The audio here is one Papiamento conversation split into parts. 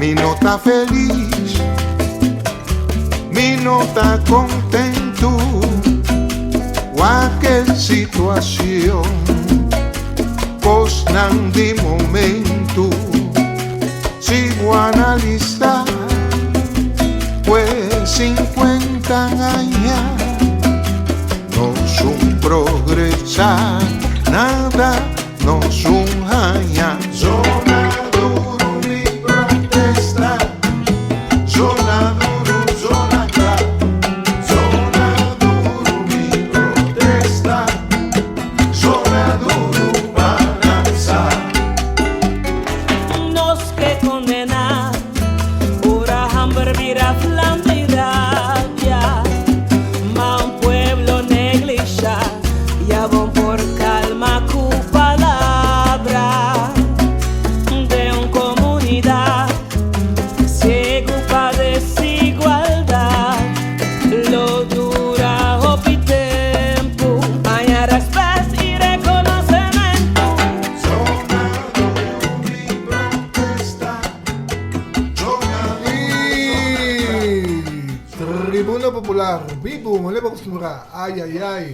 Mi no ta felis, mi no ta kontentu Wak e situashon, kosnan di momentu Si bo analisá, pues 50 aña Nos un progresá nada, nos un haña Zona duru mi protesta Zona duru, zona kla Zona duru mi protesta Zona duru balansa. Nos ke kondená ora hamber bira flam di rabia, ma un pueblo neglishá ya bon por kalma ku palabra den un komunidat siegu pa desigualdat lo dura hopi tempu haña rèspèt i rekonosementu. Zona duru mi protesta Zona duru zona kla. Tribuna Popular, bibu, mane bo acostumbrá. Ay, ay, ay.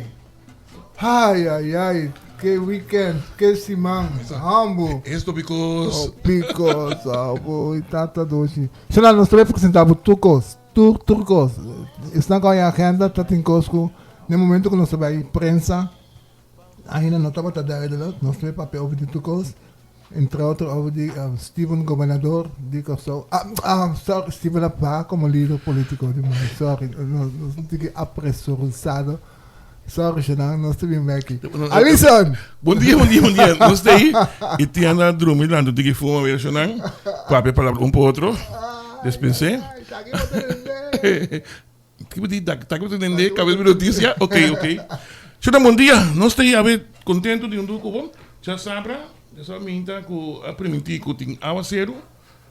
Ay, ay, ay. Ke weekend, ke siman. Hambo. Esto because. Because, abo, tata doshi. Shana, nos ta bay presenta bo tur cos. Tur, tur cos. Esnan cu a agenda ta tin cos cu, na e momento cu nos ta bay prensa, Ainda no tabata duidelijk, nos ta papia over di tur kos, entre otro over di Steven Gobernador di Kòrsou, ah ah sorry Steven a baha komo lider politiko di mai, sorry nos un tiki apresurado, sorry Shenan nos ta bin beki. Alison! Bon dia, bon dia, bon dia, nos ta ei i Tiana drumi lanta un tiki fuma wea Shenan, papia palabra un pa otro, despens'é. Kibo di ta ta kibo tende kabes mi noticia? Ok, ok. Shona bon dia. Nos ta yabe contento di huntu ku bo. Dja sabra, dja sabra minta ku a priminti ku tin awaseru.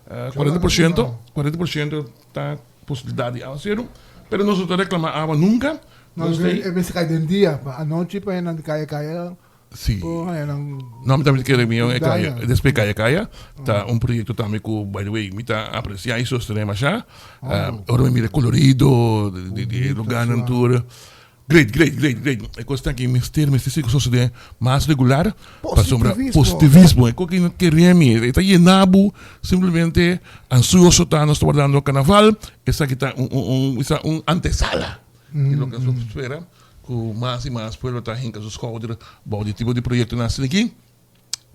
40%, 40% ta posibilidad di awaseru. Pero nos no ta reclama awa nunca. Nos e mester kai den dia, pa anochi pa nan kaya kaya. Sí. No, mi tambe kere mi e kaya, despues kaya kaya ta un proyecto tambe ku by the way mi ta aprecia y sostener masha. Ora mi mira e colorido di di e lugarnan tur. Great, great, great, great. E kos ta ki mester mester sigui sosode mas regular pasobra positivismo e kos ki no kere mi e ta yena bo simplemente ansioso ta nos ta wardando carnaval esaki ta un un un un antesala di loke nos ta spera. Ku mas i mas pueblo ta hinka su skouder bou di tipo di proyektonan asina aki,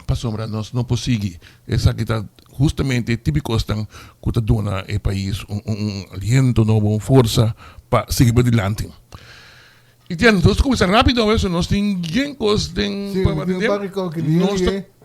pasobra nos no por sigui. Esaki ta hustamente e tipo di kosnan ku ta duna e pais un un aliento nobo, un forsa pa sigui padilanti. I Tian, nos ta kuminsá rápido awe, so nos tin yen kos den Sí, pa mi tin un atendé. par di kos ku di Nos ta hende.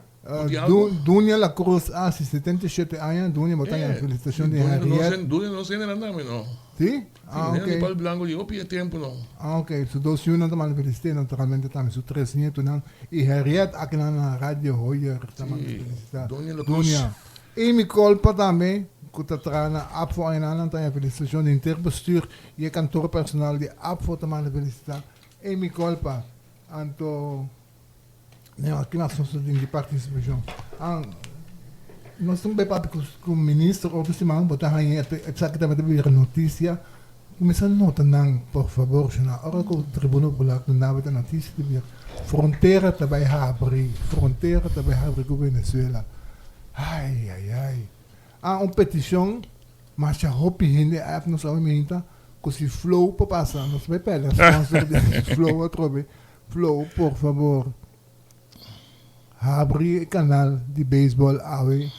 Di algo? Dunia La Cruz hasi 77 aña. Dunia bo ta haña felicitacion di Henriette. Dunia no sende nan tambe no. Si? Ah ok. Di Palo Blanco di hopi e tempo no. Ah ok. Su dos yunan ta manda felicite naturalmente tambe su tres nietonan. Y Henriette akinan na Radio Hoyer ta manda felicita. Dunia La Cruz. Dunia. Y mi colpa tambe cu ta traha na APFO añanan ta haña felicitacion di henter bestuur y e kantoor personal di APFO ta manda felicita. Y mi colpa. Anto. No, aki mas nos ta tin di partisipashon. Ah, nos tin bai papia ku ku minister otro siman, bo ta haña esaki tambe ta bira notisia. Kuminsá nota nan, por fabor, shona. Ora ku Tribuna Popular duna bo ta notisia ta bira frontera ta bai habri, frontera ta bai habri ku Venezuela. Ai, ai, ai. Ah, un petishon masha hopi hende a app nos awe minta ku si Flow por pasa, nos bai pèrdè sponsor di Flow atrobe. Flow por fabor habri e canal di baseball awe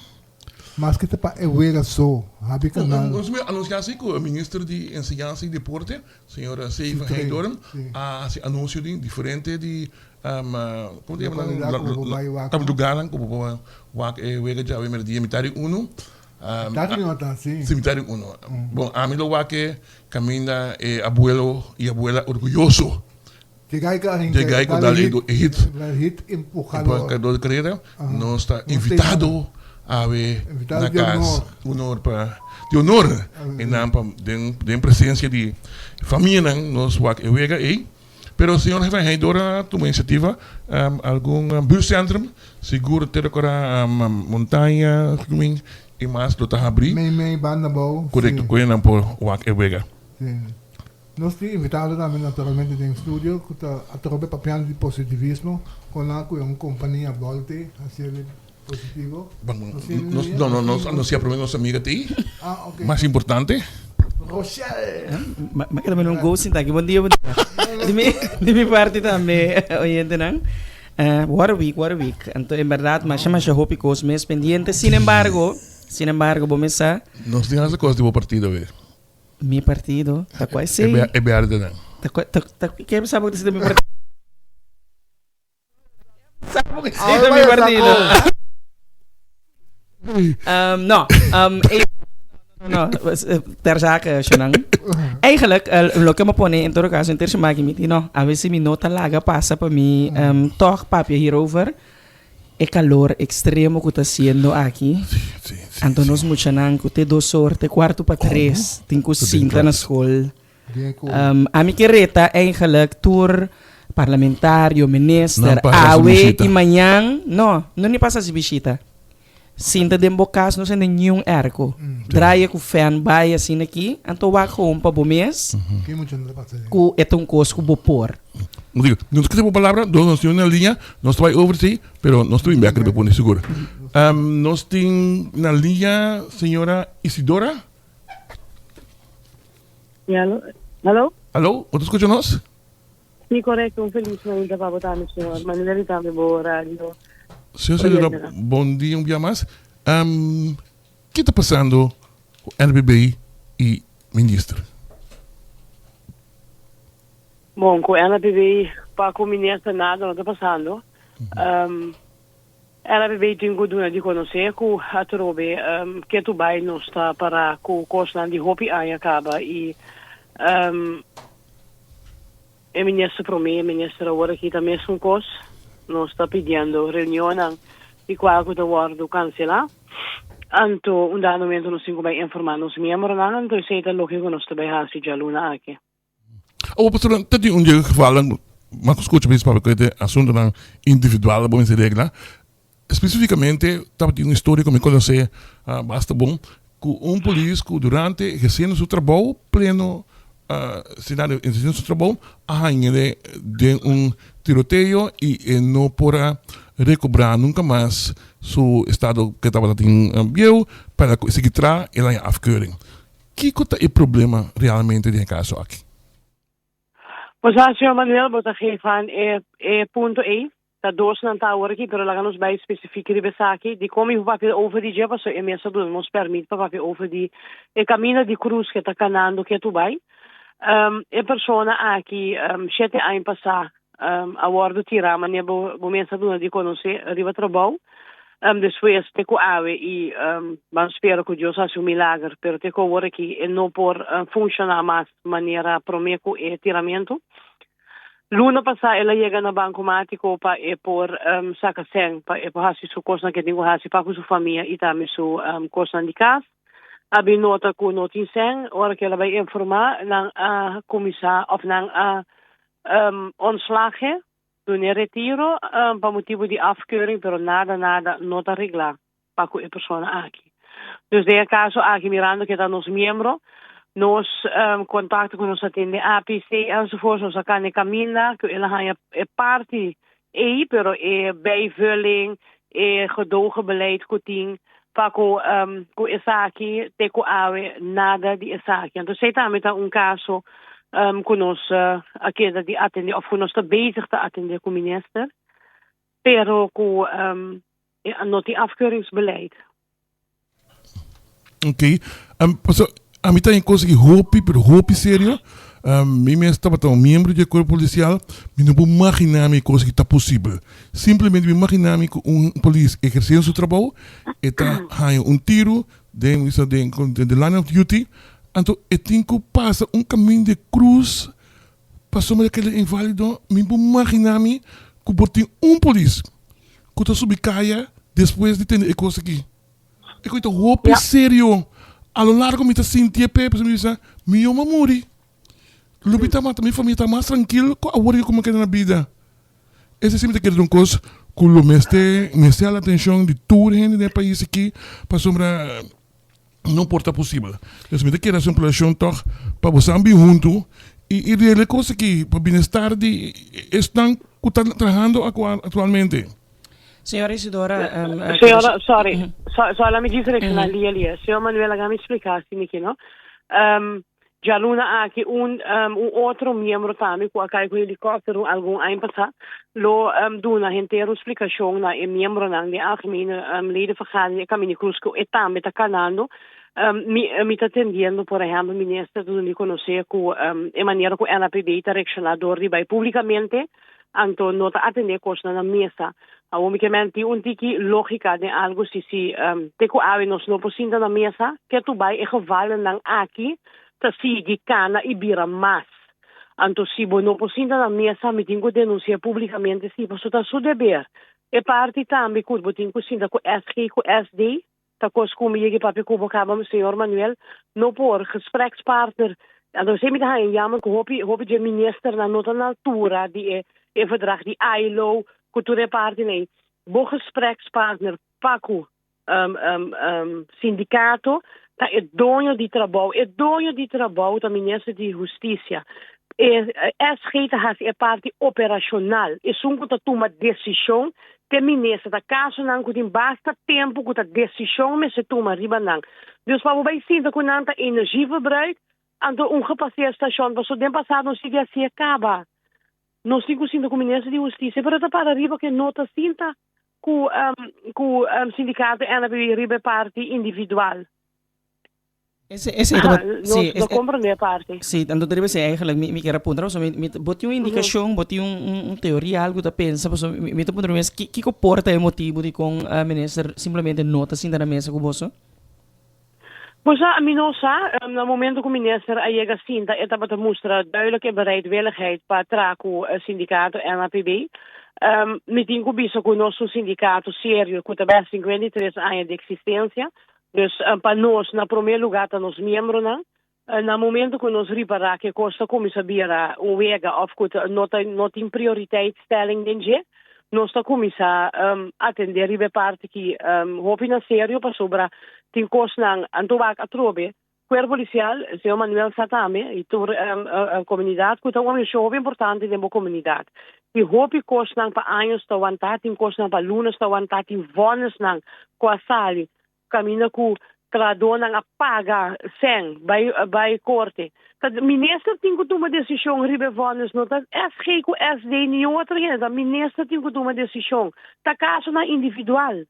maske ta pa e wega so habri canal. Nos mi anuncia asi cu e minister di enseñansa y deporte señor Seif Heydoorn a haci anuncio di diferente di como ta yama nan lugarnan cu bo por wak e wega djawe merdia mitad di uno. Mitad di uno ta si. Si mitad di uno. Bon ami lo wak e caminda e abuelo y abuela orguyoso. Llegay ka hinka Llegay ku dal e hit. Dal hit empuhador. Empuhador di karera. Nos ta invitado awe na kas. Honor pa di honor e nan pa den den presensia di famianan nos wak e wega ei. Pero señor Van Heydor a tuma inisiativa algun buurtcentrum sigur te rekora Montaña. i mas lo ta habrí. Mei mei banda bou. Korekto, ku nan por wak e wega. Sí. Nos tin invitado tambe naturalmente den studio ku ta atrobe papiando di positivismo kon nan ku e un kompania bolte hasiel positivo. Nos no no nos anunsia prome nos amiga te Ah, ok. Mas importante. Rochelle! Ma keda mira un go sinta aki. Bon dia, bon dia. Di mi, di mi parti tambe, oyentenan. What a week, what a week. Anto, en berdad, masha, masha hopi kos mes pendiente. Sin embargo, sin embargo, bo mes sa. Nos tin hasta kos di bo partido, we. Mi partido? Ta kua esei? E berdenan. Ta kua, ta, ta, ke sa bo ta mi partido? Sa bo ta mi partido? Um, no, um, e, no, ter zake, Shonan. Eigenlijk, loke mi pone en todo caso, in terse maki mi di no, a veces mi no ta laga pasa pa mi um, toch papia hierover. E calor extremo cu ta haciendo aki. Sí, sí, Anto nos muchanan cu te dos or, te cuarto pa tres, tin cu sinta na school. Um, ami ke reta eigenlijk tur parlamentario, minister, Nan pasa su awe bishita. y mañan, no, no ni pasa su bishita. Sinta den bo cas, no sende niun airco. Draai cu fan bai asina aki, anto wak gewoon pa bo mes Ki mucha no ta pasa den. cu e ta un cos cu bo por. No digo, no ta bo palabra, dos nos tin una liña, nos ta bai over sí, pero nos ta bin bek riba pone sigur. Um, nos tin na liña señora Isidora. Sí, aló. Aló? Aló, bo ta skucha nos? Sí, korekto. Un felis mainta pa bo tambe, señor Manuel, i tambe bo radio Señor Isidora, oyentenan. bon dia un bia mas. Um, ki ta pasando ku NPB i minister? Bon, ku NPB pa ku minister nada no ta pasando. Um, NPB tin ku duna di konosé ku atrobe um, ketu bai nos ta para ku kosnan di hopi aña kaba i um, e minister promé, e minister awor aki ta mesun kos. Nos ta pidiendo reunionnan di kual ku ta wòrdu kanselá. Anto un dado momento nos tin ku bai informá nos miembronan, anto esei ta loke ku nos ta bai hasi djaluna aki. Awor pastor, ta tin un dje gevalnan, mas ku skucha bis papia ku e asuntunan individual bo mester regla. Spesifikamente tabatin un historia ku mi konosé basta bon, ku un polis ku durante ehersiendo su trabou pleno senario ehersiendo su trabou a hañ'e den un tiroteo i e no por a rekobrá nunka mas su estado ku e tabata tin bieu para sigui traha el a haña afkeuring. Kiko ta e problema realmente den e kaso aki? Bo sa, señor Manuel, bo ta geef aan e e punto ei. Ta dos nan ta awor aki, pero laga nos bai specifiek riba esaki. Dikon mi por papia over di dje? Pasobra e mes a duna nos permit pa papia over di e kaminda di krus ke ta kanando ketu bai. E persona aki shete aña pasá a wòrdu tirá manera bo bo mes a duna di konosé riba trabou. Despues te ku awe i ban spera ku Dios hasi un milager, pero te ku awor aki e no por funshoná mas manera promé ku e tiramentu. Luna pasá el a yega na bankomátiko pa e por saka sèn pa e por hasi su kosnan ku e tin ku hasi pa ku su famia i tambe su kosnan di kas. A bin nota ku no tin sèn, ora ku el a bai informá nan a kuminsá òf nan a ontslag he, dun'é retiro pa motibu di afkeuring pero nada nada no ta reglá pa ku e persona aki. Dus den e kaso aki mirando ku e ta nos miembro, nos kontakto ku nos a tin den APC enzovoorts nos a kanda e kaminda ku el a haña e parti ei pero e bijvulling, e gedogenbeleid ku tin pa ku ku esaki te ku awe nada di esaki. Anto esei tambe ta un kaso ku nos a keda di atende of ku nos ta bezig ta atende ku minister pero ku no tin afkeuringsbeleid. Ok, paso ami ta un cosa ki hopi pero hopi serio. Mi mes tabata un miembro di e cuerpo policial, mi no por imagina mi e cosa ki ta posibel. Simplemente mi imagina mi cu un polis eherciendo su trabou, e ta haña un tiro den bisa den the line of duty, anto e tin cu pasa un camin de cruz pasobra keda invalido. Mi por imagina mi cu por tin un polis cu ta subi caya despues di tende e cos aki. E coi ta hopi serio. A lo largo mi ta sinti e pe, pasobra mi bisa, mi yoma a muri. Lo mi ta mata mi famia ta mas trankil cu awor cu mi keda na bida. Esei si mi ta kere un cos. ku lo mester mester hala atenshon di tur hende den e pais aki pasobra no por ta posibel. Dus mi ta kere hasi un apelashon tòg pa bo san bin huntu i i regla e kos aki pa bienestar di esnan ku ta trahando aktualmente. Señora Isidora, Señora, sorry, sorry, laat me djis reacciona lia lia. Señor Manuel, laga mi splica asina aki, no. Djaluna aki un un otro miembro tambe cu a cay cu helicopter un algun aña pasa lo duna henter un splicacion na e miembronan di algemene ledenvergadering e Camini Cruz cu e tambe ta canando. Mi mi ta tendiendo por ehempel minister ta duna di conoce cu e manera cu NAPB ta reacciona door di bay publicamente anto no ta atende cosnan na mesa. Awor mi ke men tin un tiki logica den algo si si te cu awe nos no por sinta na mesa ke tu bay e gevallennan aki ta sigui cana y bira mas. Anto si bo no por sinta na mesa mi tin cu denuncia publicamente si pasobra ta su deber. E parti tambe cu bo tin cu sinta cu SG cu SD Ta kos ku mi yega papia ku bo kaba, señor Manuel, no por, gesprekspartner. Anto esei mi ta haña jammer ku hopi hopi dje ministernan no ta na altura di e e verdrag di ILO ku tur e partinan ei. Bo gesprekspartner pa ku sindikato ta e doño di trabou. E doño di trabou ta minister di hustisia. E SG ta hasi e parti operashonal, esun ku ta tuma desishon Te minister ta kasonan ku tin basta tempu ku ta desishon mester tuma riba nan. Dus pa bo bai sinta ku nan ta energieverbruik, anto un gepaseer stashon paso den pasado nos sigui hasié kaba. Nos tin ku sinta ku minister di hustisia pero ta para riba ke no ta sinta ku ku sindikato NAPB riba e parti individual. Ese, ese, ah, no, sí, no comprende e parte. Sí, anto debe ser eigenlijk, mi, mi kier apunta, paso mi, mi, bo tin un indicacion, bo tin un, un, un teoria, algo ta pensa, paso mi, mi ta puntra mi mes, ki, kiko por ta e motibo di con uh, minister simplemente no ta sinta na mesa cu boso? Bo sa, mi no sa, um, na momento cu minister a yega sinta, e tabata mustra duidelijk e bereidwilligheid pa tra cu uh, sindicato NAPB. Um, mi tin cu bisa cu nos un sindicato serio, cu ta bij 53 aña di existencia. Dus pa nos, na promé lugá ta nos miembronan. Na momento ku nos ripará ku e kos ta kuminsá bira un wega òf ku ta no ta no tin prioriteitstelling den dje, nos ta kuminsá atendé riba e parti ki hopi na serio pasobra tin kosnan anto wak atrobe. Kuerpo Polisial, señor Manuel sa tambe i tur komunidat ku ta un organisashon hopi importante den bo komunidat. Tin hopi kosnan pa años ta wantá, tin kosnan pa lunas ta wantá, tin vònisnan ku a sali kaminda ku trahadónan a paga sèn bai bai korte. Ta minister tin ku tuma desishon riba e vònis, no ta SG ku SD ni otro hende, ta minister tin ku tuma desishon. Ta kasonan individual.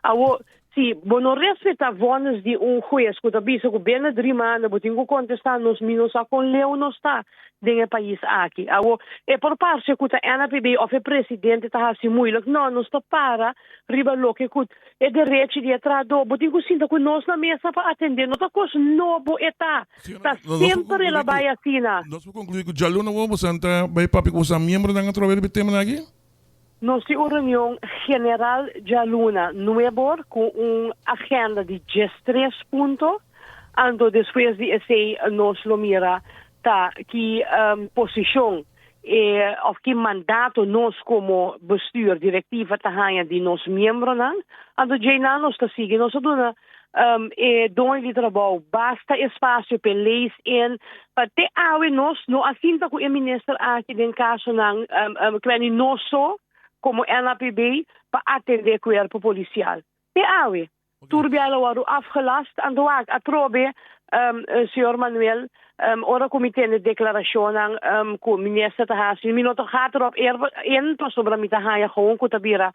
Awor, si bo no respetá vònis di un hues ku ta bisa ku bena dri manda bo tin ku kontestá nos, mi no sa kon leu nos ta den e pais aki. Awor, e por parse ku ta NAPB òf e presidente ta hasi muilik. No, nos ta para riba loke ku e derechi di e trahadó. Bo tin ku sinta ku nos na mesa pa atendé. No ta kos nobo e ta. Ta semper el a bai asina. Nos por konkluí ku djaluna awor boso ta bai papia ku boso miembronan atrobe riba e temanan aki? Nos tin un reunion general djaluna nuebor ku un agenda di diestres punto, anto despues di esei nos lo mira ta ki posishon e òf ki mandato nos komo bestuur, direktiva ta haña di nos miembronan. Anto djeinan nos ta sigui. Nos a duna e doño di trabou basta espasio p'e lees in pa te awe nos no a sinta ku e minister aki den kasonan kweni nos so komo NAPB pa atendé kuerpo polisial. Te awe tur bia lo wòrdu afgelast anto wak atrobe señor Manuel Ora ku mi tende deklarashonnan ku minister ta hasi, mi no ta gaat erop in pasobra mi ta haña gewoon ku ta bira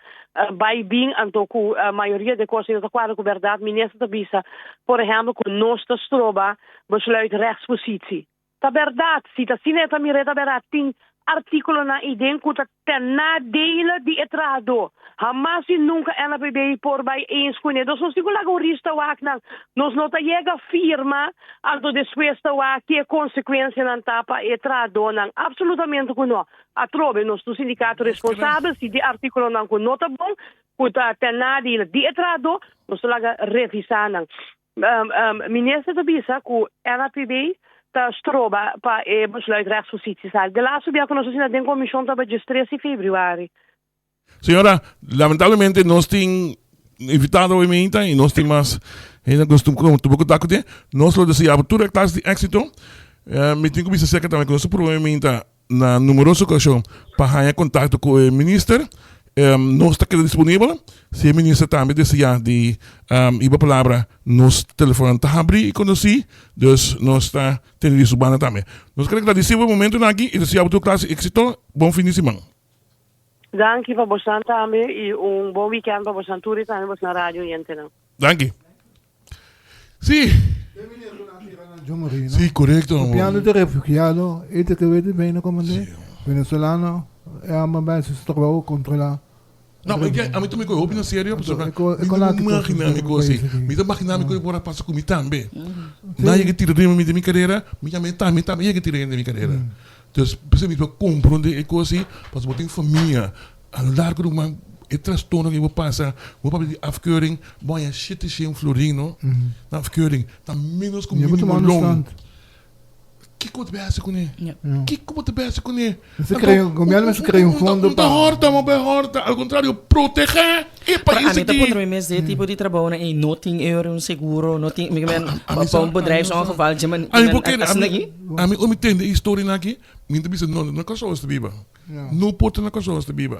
bai bin anto ku mayoria di e kos no ta kuadra ku bèrdat. Minister ta bisa por ehèmpel ku nos ta stroba besluit rechtspositie. Ta bèrdat, si ta asina e ta mira e ta bèrdat. Tin artíkulonan eiden ku ta Ten nadele di e trahadó. Hamas i nunka NAPB por bai eens kuné. Nos no tin ku laga un rista wak nan. Nos no ta yega firma anto despues ta wak ke konsekuensianan ta pa e trahadónan. Apsolutamente ku no. Atrobe nos ta un sindikato responsabel. Si tin artíkulonan ku no ta bon, ku ta ten nadele di e trahadó, nos ta laga revisá nan. Minister ta bisa ku NAPB ta stroba pa e besluit rechtspositie sali. De laatste bia ku nos a sinta den komishon tabata djes tres di febrüari. Señora, lamentablemente nos tin invitado hoy minta y nos tin mas hende costum como tuvo contacto con Nos lo desea bo tur e clase di éxito. Eh, mi tin cu bisa cerca tambe cu nos a purba hoy minta na numeroso ocasion pa haya contacto cu e minister. Eh, nos ta keda disponibel. Si e minister tambe desea di um, hiba palabra, nos telefonan ta habri y conoci. Dus nos ta tene di su banda tambe. Nos kere agradeci bo e momentonan aki y desea bo tur clase di éxito. Bon fin di siman. Danki pa bosan tambe y un bon weekend pa bosan tur y tambe bosan radio oyentenan. Danki. Sí. Sí, correcto. Papiando de refugiado, e te que weet bene como de venezolano, e ama bij su trabajo controla. No, maar ik, a mi tambe hopi na serio, pasobra mi no imagina mi cosa así. Mi ta imagina mi cosa por a pasa cu mi tambe. Na yega tira den mi mi carera, mi tambe tambe tambe yega tira den mi carera. Dus p'esei mi por comprende e cos así, pasobra bo tin famia, a lo largo di un man e trastorno cu bo pasa, bo papia di afkeuring, bo haña shete shen florin no, na afkeuring, ta menos cu minimo loon. Kiko bo ta bay hasi kuné? Kiko bo ta bay hasi kuné? Mester crea un, gobierno mester crea un fondo pa. Ta horta, mo bay horta. Al contrario, protegé e Pero pais ami ta aki. puntra mi mes de tipo di trabounan ei no tin euro un seguro, no tin, mi men, pa un bedrijfsongeval dje man, Ami por kere, asina ami, aki? ami ora mi tende e historianan aki, mi ta bisa no, na Kòrsou es ta biba. No por ta na Kòrsou es ta biba.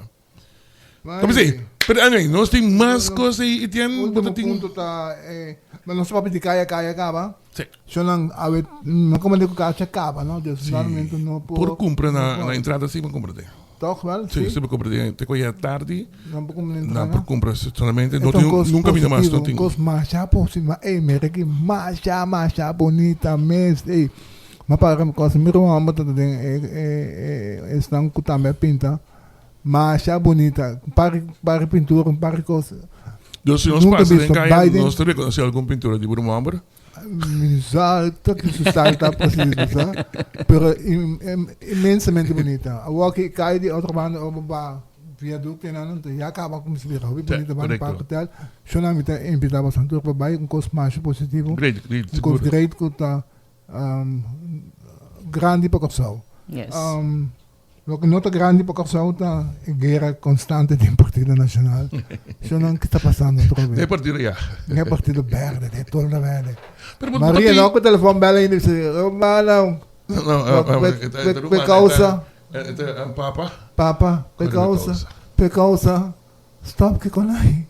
Maar Ta bisa, pero anyway, nos tin mas cos y tien, bo ta Ultimo tin. punto ta, maar nos papia di caya caya caba. Sí. Shonan, awe, no como de cu cacha caba, no? Dus Sí. normalmente no por. Por cumpra na, no por. na entrada sí por cumpra te. Toch wel? Sí, Sí. sí por cumpra te. Te coge tardi, No por cumpra na entrada. nan por cumpra solamente, E no ta un tin, cos nunca mira mas, positivo, no un tin. cos masha posi, ma ey, mira ki masha, masha bonita mes, ey. Ma para mi cos, mi ruman bo ta den e, e, e, esnan cu tambe a pinta. Masha bunita. Un par par pintura, un par cos. Dus si nos Nunca pasa den visto kaya, Biden. nos ta reconoce algun pintura di Bruno Homber? Mi sa ta ki su style ta precies, bo sa. Pero inmensamente bunita. Awor ki kai di otro banda ora bo ba viaducto einan anto ya caba cuminsa bira hopi bunita banda Correcto. Park Hotel. Shona mi ta invita boso tur pa bai un cos masha positivo. Great, great, Un cos seguro. great cu ta grandi pa Corsou. Yes. Loke no ta grandi pa Kòrsou ta e guera konstante den Partido Nashonal. Shonnan ke ta pasando otro bes? Den partido ya. Den partido berde, den tolda berde. Pero bo Maria tin. no ku telefòn bèl ainda bisa, oh mano, No, no, pe kousa. E ta papa. Papa, pe kousa, pe kousa. Stop ke kon ai.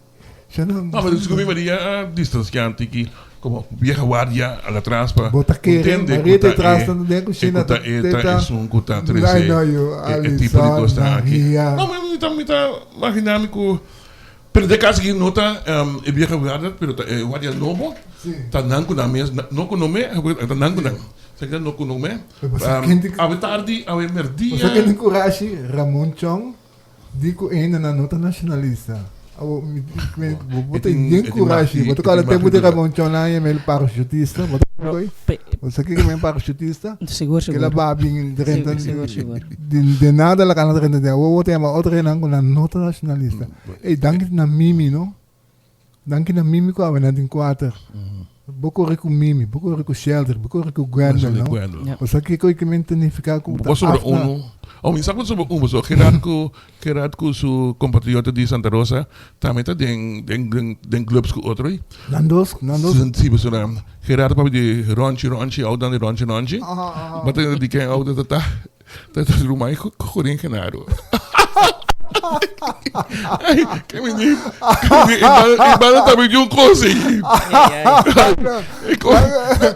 Shonnan. No, pero sigur mi Maria a distansiá tiki como vieja guardia al atras pa Bo ta kere, entende Maria ku ta ta tras e tantu den e kushina ku ta ta e ta ta esun ku ta trese I know you, e e tipo di Alison, kosnan aki. Maria. No, mi ta mi ta magina mi ku pero den caso aki no ta e vieja guardia pero ta e guardia nobo Si. ta nan ku nan mes no ku no me ta nan ku nan. Sa ki ta no ku no me. Pero boso ken tin Awe tardi awe merdia. Boso ken tin kurashi Ramon Chong Di ku hendenan no ta nashonalista. Abo mi mi bo bo ta yen kurashi. Bo ta kòrda tempu di Ramon Chong nan yama el parachutista. Bo ta kòrda koi? Bo sa kiko men parachutista? Sigur sigur. Kila ba bin drenta Sigur sigur. di de nada la kana drenta den. Awor bo ta yama otro hendenan ku nan no ta nashonalista. Ey danki na Mimi no. Danki na Mimi ku awe nan tin kuater. Bo kore ku Mimi, bo kore ku Sheldrick, bo kore ku Gwendel, no? Gwendel. Bo sa kiko i kimen ta nifiká ku Bo ta sobra afna. unu. Oh, mi sa ku sobra un pasobra Gerard ku Gerard ku su kompatriota di Santa Rosa tambe ta den den den den clubs ku otro ei. Nan dos, nan dos. Si, pasobra Gerard papia di Ronchi Ronchi, outonan di Ronchi Ronchi. Bo ta di ken outo ta ta? Ta ta rumai Jorin Genaro. Ay, que mi ni, que mi bala también di un cosa.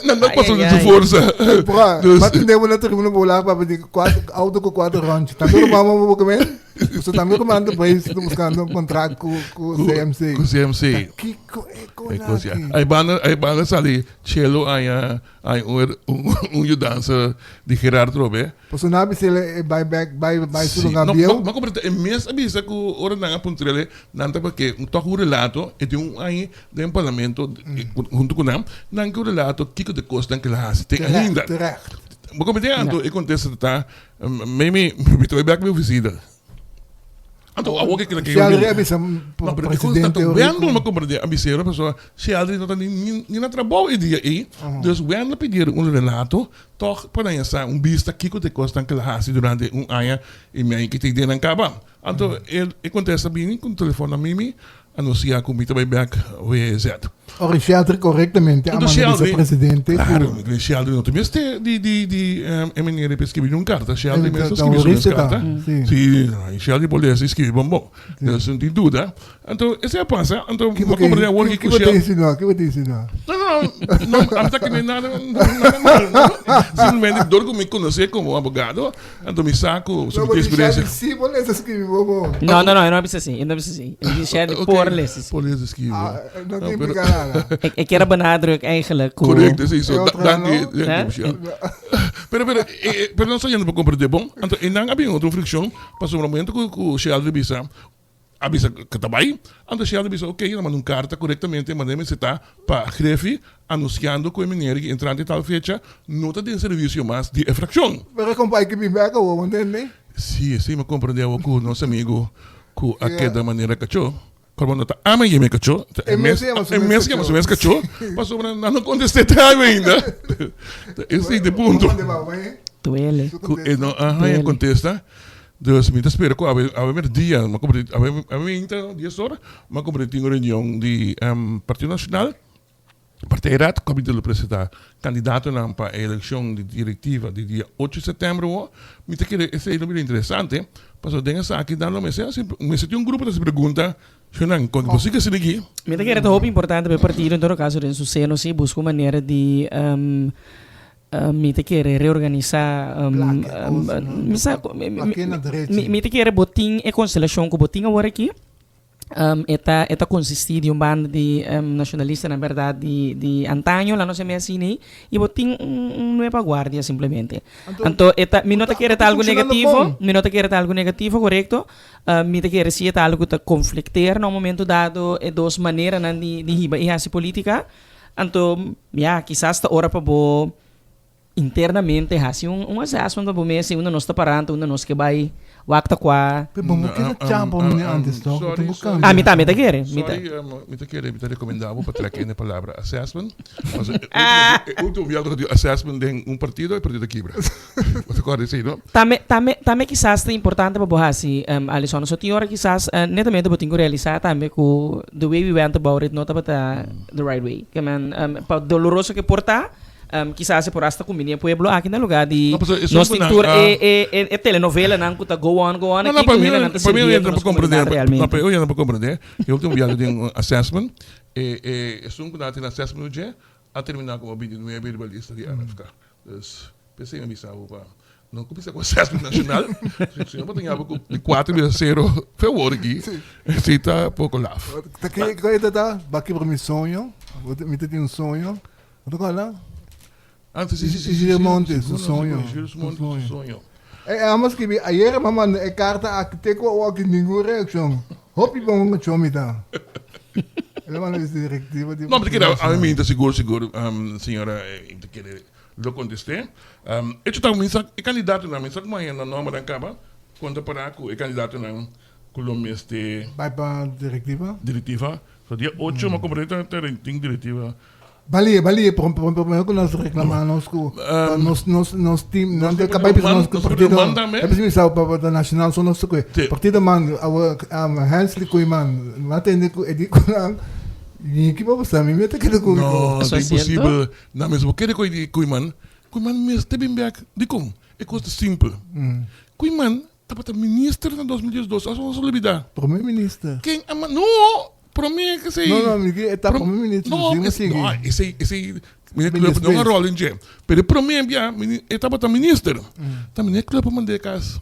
No, no pasó de su forza. Bro, maar toen deden we na tribuna bola pa di cuatro auto cu cuatro ronchi. Tambe ruman mo bo comer? So tambe ruman ta país ta buscando un contract cu cu CMC. Cu CMC. Ta kiko e E cosa. konaki? Ay banda, ay banda sali Chelo aya Ay un un yudansa di Gerard trobe. Pasobra nan a bisa el e bai bek bai bai su Sí. lugar No, bieu. ma komprende e mes a bisa ku ora nan a puntr'el nan ta ke un tok un relato e tin un aña den parlamento huntu ku nan nan ke un relato kiko de kosnan ke el a hasi te ainda. Terecht, terecht. Bo komprende anto e kontesta ta mi mi mi ta bai bek mi ofisina. Anto awor ke kila ke Sheldry a bisa No, pero e cosa presidente tanto Wendel Rico. me comprende a bisero pasobra Sheldry no ta ni ni ni na trabou e dia ei. Dus Wendel a pidier un relato toch pa nan ya sa un bista kiko ta e kosnan ke el a hasi durante un aña i mei ke ta den nan kaba. Anto e kontesta bini ku telefòn na Mimi anunsiá ku mi ta bai bèk WZ. Ora Sheldry korektamente a manda bisa presidente ku. Klaro, mi Sheldry no ta mester di di di e manera pa e skibi un karta. Sheldry mes ta skibi su mes karta. Si, Sheldry por lesa i skibi bon bon. Dus no tin duda. Anto esei a pasa, anto mi a komprendé awor ki ku Shell. Kiko bo ta insinuá? Kiko bo ta insinuá? No, no, no, ami ta kende nada, nada mal, no. Simplemente dor ku mi konosé komo abogado, anto mi sa ku su No, eksperensia. Shell si por lesa skibi bo bo. No, no, no, e no a bisa así, e no a bisa así. E di Shell por lesa skibi. Por lesa skibi. Ah, no ta impliká nada. E kier a benadruk eigenlijk ku. Korekto, esei so. E otro Danki, no? danki, Michelle. Pero, pero, pero nos ta yendo pa komprendé bon. Anto einan a bin otro frikshon, pasobra momento ku Shell a bisa, A bisa ku ta bai. Anto Sheldon bisa, Oké, nan manda un karta korektamente manera mester ta pa Griffie anunsiando ku e meneer ki entrante tal fecha no ta den servisio mas di e frakshon. Pero e kompa ki bin bek awor, bo ntende? Sí, sí, mi a komprendé awor ku nos amigu ku a keda manera kachó, kòrbo no ta ami a yama e kachó, ta e mes e mes yama su mes kachó, pasobra nan no kontest'é te awe ainda. Ta esei ta e punto. Duele. Ku e no a haña kontesta. Dus mi ta spera ku awe awe merdia mi a kumpra awe awe mainta dies ora mi a kumpra tin un reunion di Partido Nacional Partijraad ku a binti lo presenta kandidatonan pa e elekshon di direktiva di dia ocho di sètèmber awo. Mi ta kere esei lo bira interesante pasobra den esaki nan lo mester hasi mester tin un grupo ta hasi pregunta shunnan kon bo sigui asina aki. Mi ta kere ta hopi importante pa e partido en todo kaso den su seno si buska un manera di Mi ta kere reorganisá mi sa mi ta kere bo tin e konstelashon ku bo tin awor aki e ta e ta konsistí di un banda di nashonalistanan bèrdat di di antaño lanos a mi asina ei i bo tin un un nueva guardia simplemente anto e ta mi no ta kere ta algu negativo mi no ta kere ta algu negativo korekto mi ta kere si e ta algu ku ta konflikteer na un momento dado e dos maneranan di di hiba i hasi politika. Anto, ya, kisas ta ora pa bo internamente hasi un un assessment pa bo mes si unda nos ta pará, unda nos ke bai, wak ta kua. Pero bo no keda chapa un mene antes toch? Bo tin ku kambia. Ah, mi ta, mi ta kere. Mi ta. Sorry, mi ta kere, mi ta rekomendá bo pa trek in e palabra assessment. Pasobra e ultimo, e ultimo biaha ku ta tin assessment den un partido, e partido a kibra. Bo ta kòrda esei, no? Tambe, tambe, tambe kisas ta importante pa bo hasi, Alison. So tin ora kisas netamente bo tin ku realisá tambe ku the way we went about it no tabata the right way. Ke men, pa doloroso ke por ta, kisas e por hasta kumbiní e pueblo aki na lugá di No, pasobra esun nos ku tin nan tur a e, e, e, e telenovelanan ku ta go on, go on No, no, aki pa ku mi, hendenan ta pa mi sirbiendo no nos por komprendé. komunidat realmente. No, pa mi no por komprendé. E ultimo biaha ku tin un assessment, e, e, esun ku nan a tin assessment dje a terminá komo bintinuebe riba lista di MFK. Dus p'esei mi a bisa bo pa no kuminsá ku assessment nashonal, si no bo ta yama ku di kuater bira sero fe awor aki, esei ta poko laf. Ta ke ke ta ta? Ba kibra mi soño, mi ta tin un soño. Bo ta kòrda? Ah, si, si, si, si, Isidro Montes, su sigur, soño, sigur, Isidro su Montes, su soño. soño. E amo skibi ayer mi a manda e karta aki te ku awor aki ningun reakshon. Hopi bon kachó mi ta. El a manda bisa direktiva di No, mi ta kere, Partido a mi Nashonal. mi ta sigur, sigur, señora, mi ta kere Lo contesté. Hecho ta mi sa e candidatonan, mi sa como a henda nombernan caba, con ta para cu e candidatonan cu lo mester. Bay pa directiva? Directiva. So dia ocho mi a comprende ta ta tin directiva. Balie, balie, prom prom prome cu nos reclama nos cu nos nos nos team, Nos nan ta team bay bisa man, nos cu nos partido, man tambe. e bisa pa pa nacional so nos ta cu Sí. partido man awo Hensley Koeiman, mi a tende cu e di cu nan, ñiki pa bosa mi mi ta keda cu No, Eso ta es cierto? imposibel. Na mes bo kere koe di Koeiman, Koeiman mester bin bek. Dikon? E kos ta simpel. Koeiman tabata minister na 2012, aso nos a lubida. Prome minister. Ken a ma, no! Prome esei. No, no, mi ke e ta prome minister, No, si mi sigui. no, esei, esei, meneer Klöppel no a rol in dje. Pero e prome bia, e tabata minister. Ta meneer Klöppel mand'é kas.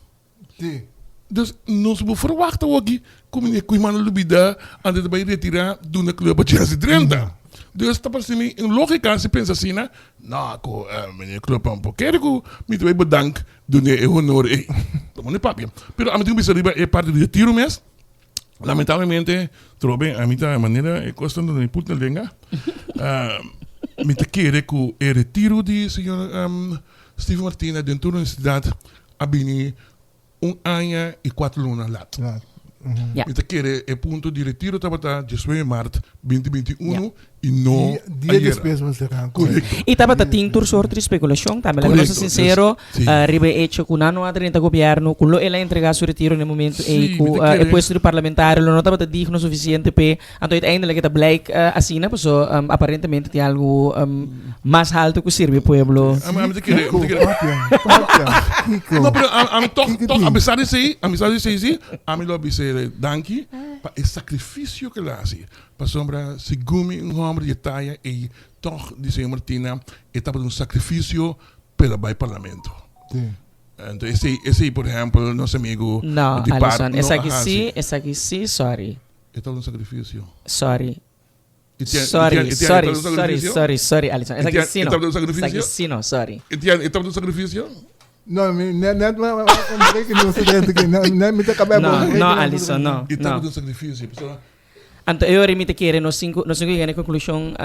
Sí. Dus nos bo verwacht awoki ku meneer Koeiman a lubida antes di bai retira duna club a chance di drenta. Dus ta parse mi un logica si pensa asina, no ku meneer Club por kere ku mi ta bai bedank dun'e e honor ei. Ta bon di papia. Pero ami tin ku bisa riba e parti di retiro mes, lamentablemente trobe ami ta manera e kos ta mi put na lenga, mi ta kere ku e retiro di señor Steven Martina den tur honestidad a bini un aña i kuater luna lat. Ja. Mi ta kere e punto di retiro tabata diesnuebe mart binti binti unu. I no Dia ayera. despues mester gaan. Correcto. I tabata tin tur soort di speculacion tambe. Laga nos Correcto. ser sincero, Sí. riba e hecho cu nan no a drenta gobierno, cu lo el a entrega su retiro na e momento Sí, ey, mi cu ta e kere. puesto di parlamentario lo no tabata digno suficiente p'e. Anto uiteindelijk e ta blijk asina, paso aparentemente tin algo mas halto cu sirbi e pueblo. Ami ta kere, mi ta kere. Papia, papia, Kiko. No, pero ami toch, Kiko toch, di? a pesar di esey, a pesar di esey si, ami lo a bisa danki pa e sacrificio cu el a haci. Pasobra segun mi un homber di e taya ei tog di señor Martina e tabata un sacrificio pa el a bay parlamento. Anto esey esey por ehempel nos amigo No, di par Alison, no a esaki haci. si, esaki si, sorry. E tabata un sacrificio. Sorry. E tian- e Sorry, tian- e tian- e sorry, tabata un sorry, sacrificio? sorry, sorry, Alison. E Esaki tian- si e no. tabata un sacrificio? Esaki si no, sorry. E tian- e tabata un sacrificio? No, mi net net ma ma un breaking news te drenta aki. Net mi ta kaba No, un breaking no, news te Alison, drenta. no, E no. tabata un sacrificio. Pasobra Anto e ora mi ta kere nos tin ku nos tin ku yega na e konklushon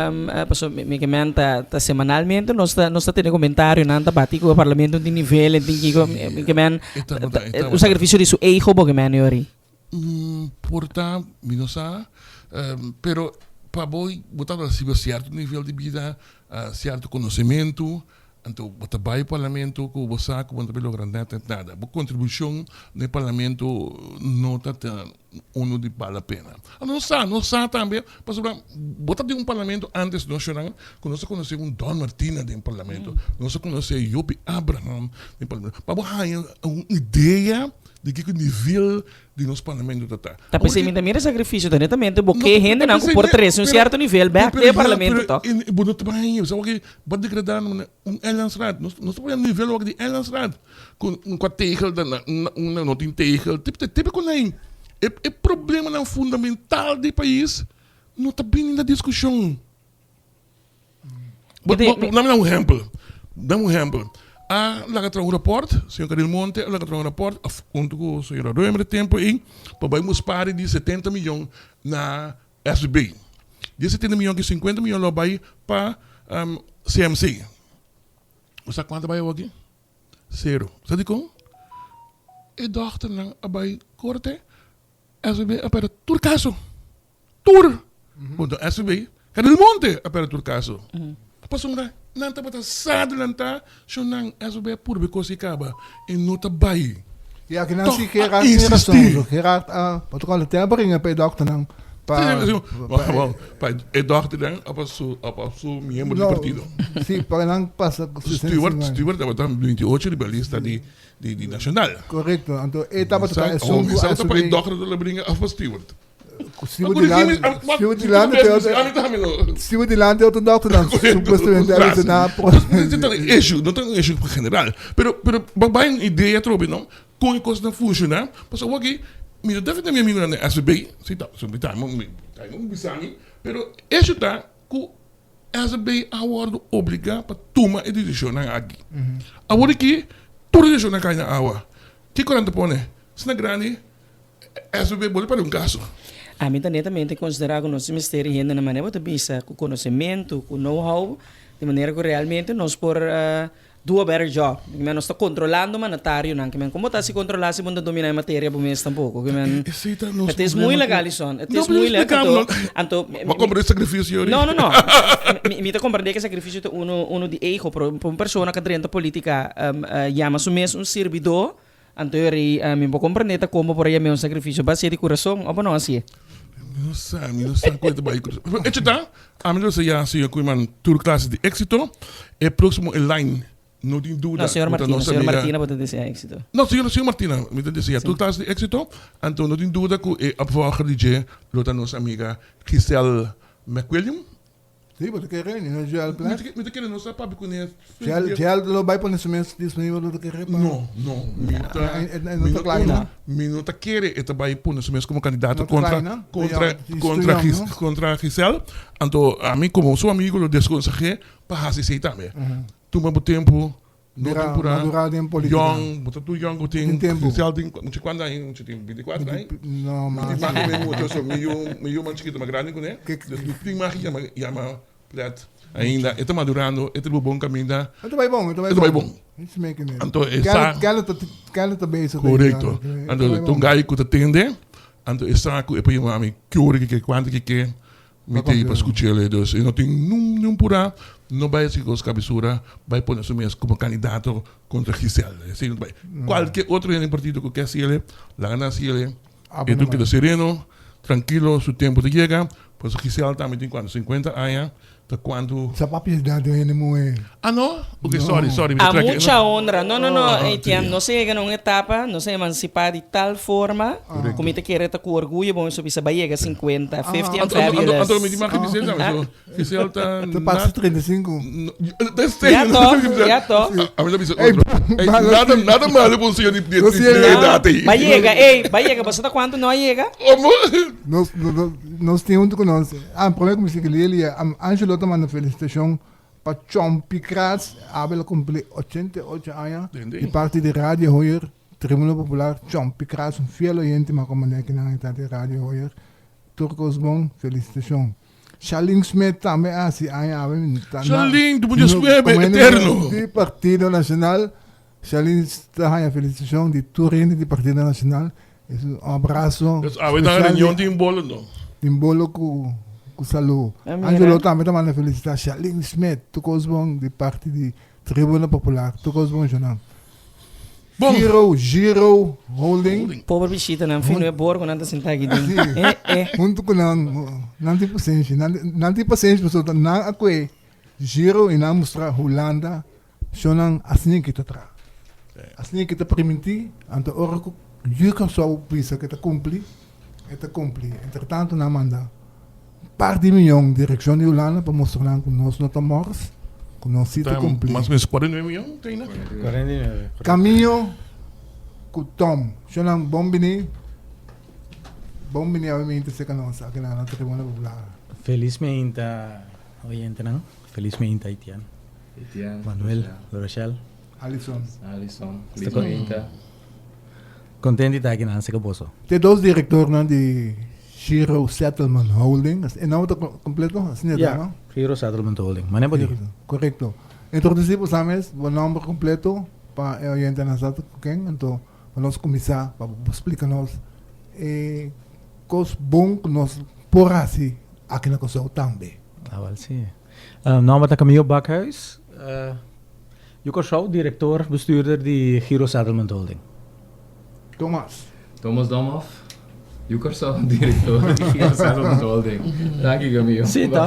paso mi ke men ta ta semanalmente nos ta nos ta tene komentarionan ta bati ku e parlamento tin nivel en tin kiko mi ke men E tabata e un tabata. sakrifisio di su ego bo ke men e ora. Por ta mi no sa pero pa bo bo tabata risibi sierto nivel di bida sierto konosementu Anto bo ta bai parlamento ku bo sa ku bo no ta bay logra net net nada. Bo kontribushon den parlamento no ta ta unu di bal la pena. Anto nos sa, nos sa tambe pasobra bo ta den un parlamento antes nos shornan ku nos a konosé un Don Martina den parlamento, nos a konosé Jopi Abraham den parlamento. Pa bo haña un idea di kiko nivel di nos parlamento ta ta. Ta pesey mi ta mira e sacrificio ta netamente bo ke hendenan ku por trece un cierto nivel bek den e parlamento tok. Pero bo no ta bay haya, sa bo a degrada un eilandsraad, nos ta pone nivel awor di eilandsraad ku un kua tegel un no tin tegel, típico nan e problemanan fundamental di pais no ta bini na diskushon. Dame un ehempel. Dame un ehempel. A laga traha un rapport, señor Caril Monte a laga traha un rapport hunto cu señora Römer e tempo ey pa bay un spari di 70 miyon na SBB. Di e 70 miyon aki 50 miyon lo a bay pa CMC. Bo sa cuanto a bay awoki? Cero. Sa dicon? E dochternan a bay corte, SBB a perde tur caso. Tur! Punto SB, Caril Monte a perde tur caso. Pasobra nan tabata sa adelanta sho nan SB a purba e cos y caba e no ta bay. Ya ki nan Toch si a Gerard tin insisti. razon. So Gerard a protocol te a bringa pa e dokternan pa Sí, sí, pa e pa e dokternan of pa su of pa su miembro di No, partido. sí, pa nan pasa ku Stewart 65 aña. Stewart tabata 28 riba lista di di di Nacional. Correcto, anto e tabata Sa esun ku sa pa e SB dokter lo bringa of pa Stewart. Si bo dilante te otro Si bo dilante otro dokter dan supuestamente a bisa na No ta un issue, no ta un issue general. Pero pero bo bai un idea atrobe no kon e kosnan funciona. Pasobra awor aki mi ta defende mi amigonan den SVB, si ta si mi ta mi ta bisa mi, pero issue ta ku SVB a wordo obliga pa tuma e decisionnan aki. Awor aki tur decisionnan kai na awa. Kiko nan ta pone? Asina grandi SBB bolbe para un caso. Ami ta netamente considera cu nos mester hende na manera bo ta bisa cu conocemento, cu know how, di manera cu realmente nos por do a better job. Ki men nos ta controlando mandatarionan. Ki men como ta si controla si bo no ta domina e materia bo mes tampoco. Ki men Esey ta nos het is problema moeilijk cu Alison, het No, is pero moeilijk. explica Anto, no. anto Bo a comprende sacrificio No, no, no. Mi ta comprende cu sacrificio ta uno uno di ego, pero pa un persona cu a drenta politica yama su mes un sirbidor, Anto e rei, Mi bo komprendé ta komo por a yam'é un sakrifisio basé di kurason, òf bo no hasié? Mi no sa, mi no sa kon e ta bai kurason. Pero echo ta, ami lo sa ya señor Koeiman tur klase di éksito. E próksimo e line, no tin duda No, señor ku ta Martina, nos señor amiga. Martina bo ta deseá éksito. No, señor, señor Martina, mi ta deseá tur klase di éksito. Anto no tin duda ku e opvolger di dje lo ta nos amiga Giselle McWilliam. Sí, bo ta kere, ni no Joel Plat. Mi ta kere nos a papia kuné. Joel, Joel lo bai pone su mes disponibel lo ta kere pa. No, no, mi ta, E no ta klaar no. Mi no ta kere e ta bai pone su mes komo kandidato kontra, kontra, kontra, kontra Giselle. Anto ami komo su amigo lo deskonseh'é pa hasi esei tambe. Tuma bo tempu. No Bira tin pura. madurá den política. Yong, bo ta tur yong ku tin. Tin tempu. Giselle tin mucha kuantu aña mucha tin? 24 aña? No, Mi mas. tin mas ku mi mucha, so mi yu mi yu mas chikito mas grandi kuné. Ke- Dus mi tin mag yama yama plet ainda. E ta madurando, e ta riba bon kaminda. E ta bai bon, e ta bai E ta bai bon. bon. He's making it. Anto e sa. Kelle ta kelle ta bezig. Korekto. E ta Anto bai ta un bon. gai ku ta tende, anto e sa ku e por yama mi ki ora ke ke, kuantu ke ke. Mi ta pa scuchele, dus e no tin nun niun pura, no bay haci cos cabesura, bay pone su mes como candidato contra Giselle. Esey no ta bay. Cualke otro hende den partido cu ke haciele, laga nan haciele. E tur keda sereno, trankilo, su tempo ta yega. Pasobra Giselle tambe tin cuanto, 50 aña, ta cuanto. Sa papia edad di hende muhe. Ah no? Ok, sorry, sorry. A mucha honra. No, no, no, Etienne, nos a yega na un etapa, nos a emancipa di tal forma cu mi ta kere ta cu orguyo bo mester bisa bai yega 50, 50 and fabulous. Anto mi tin mas ke bisa tambe, so Giselle ta. Ta pasa 35. Ya toch, ya toch. A mi ta bisa otro. Ey, nada, nada malo pa un señor di edad ey. Bai yega, ey, bai yega. Bo sa ta cuanto no a yega? Como? Nos, nos tin hunto cu nos. Ah, prome cu mi sigui Lilia, Angelo ta manda felicitacion pa Chompi Kras, Abel a cumpli 88 aña, di parti di Radio Hoyer, Tribuna Popular, Chompi Kras, un fiel oyente, mi a comand'e akinan e ta di Radio Hoyer. Tur cos bon, felicitacion. Shalin Smith tambe a hasi aña awe. Shalin, tu mucha nuebe, eterno. Di Partido Nacional. Shalin ta haña felicitacion di tur hende di Partido Nacional. Es un abrazo. Dus awe na reunion tin bolo no? Tin bolo cu cu salu. Angelo tambe ta manda felicita Shalin Smith. Tur cos bon di parti di Tribuna Popular. Tur cos bon Jonan. Bon. Giro, Giro Holding. Pober bishitanan fino e bor ku nan ta sinta aki den. Eh, eh. Huntu ku nan, nan tin pasenshi. Nan, nan tin pasenshi pasobra nan a kue Giro i nan a mustra Hulanda shonnan asina ki ta traha. Asina ki ta primintí, anto ora ku yu Kòrsou bisa ku e ta kumpli, e ta kumpli. Entretantu nan manda par di miyon direkshon di Hulanda pa mustra nan ku nos no ta mòrs, ku nos si ta kumpli. Mas o menos 49 miyon ta ina? 49. Camillo ku Tom, shonnan bon bini, bon bini awe minta serka nos aki na Tribuna Popular. Felis meinta oyentenan, felis meinta Etienne, Etienne, Manuel, Rochelle. Alison. Alison, felis meinta. Kontent di ta aki nan serka boso. Te dos direktornan di Giro Settlement Holding, e nomber ta kompleto? Asina ta, Ya, no? Giro Settlement Holding. Mane bo di? Korekto. Introdusí bo sa mes, bo nomber kompleto pa e oyentenan sa ku ken, anto pa nos kuminsá pa bo splika nos e kos bon ku nos por hasi aki na Kòrsou tambe. Awèl si. Nomber ta Camillo Bakhuis. Yu Kòrsou, direktor bestuurder di Giro Settlement Holding. Thomas. Thomas Domhoff, Yu Kòrsou, direktor di Giro Settlement Holding. Danki Camillo. Sí, ta.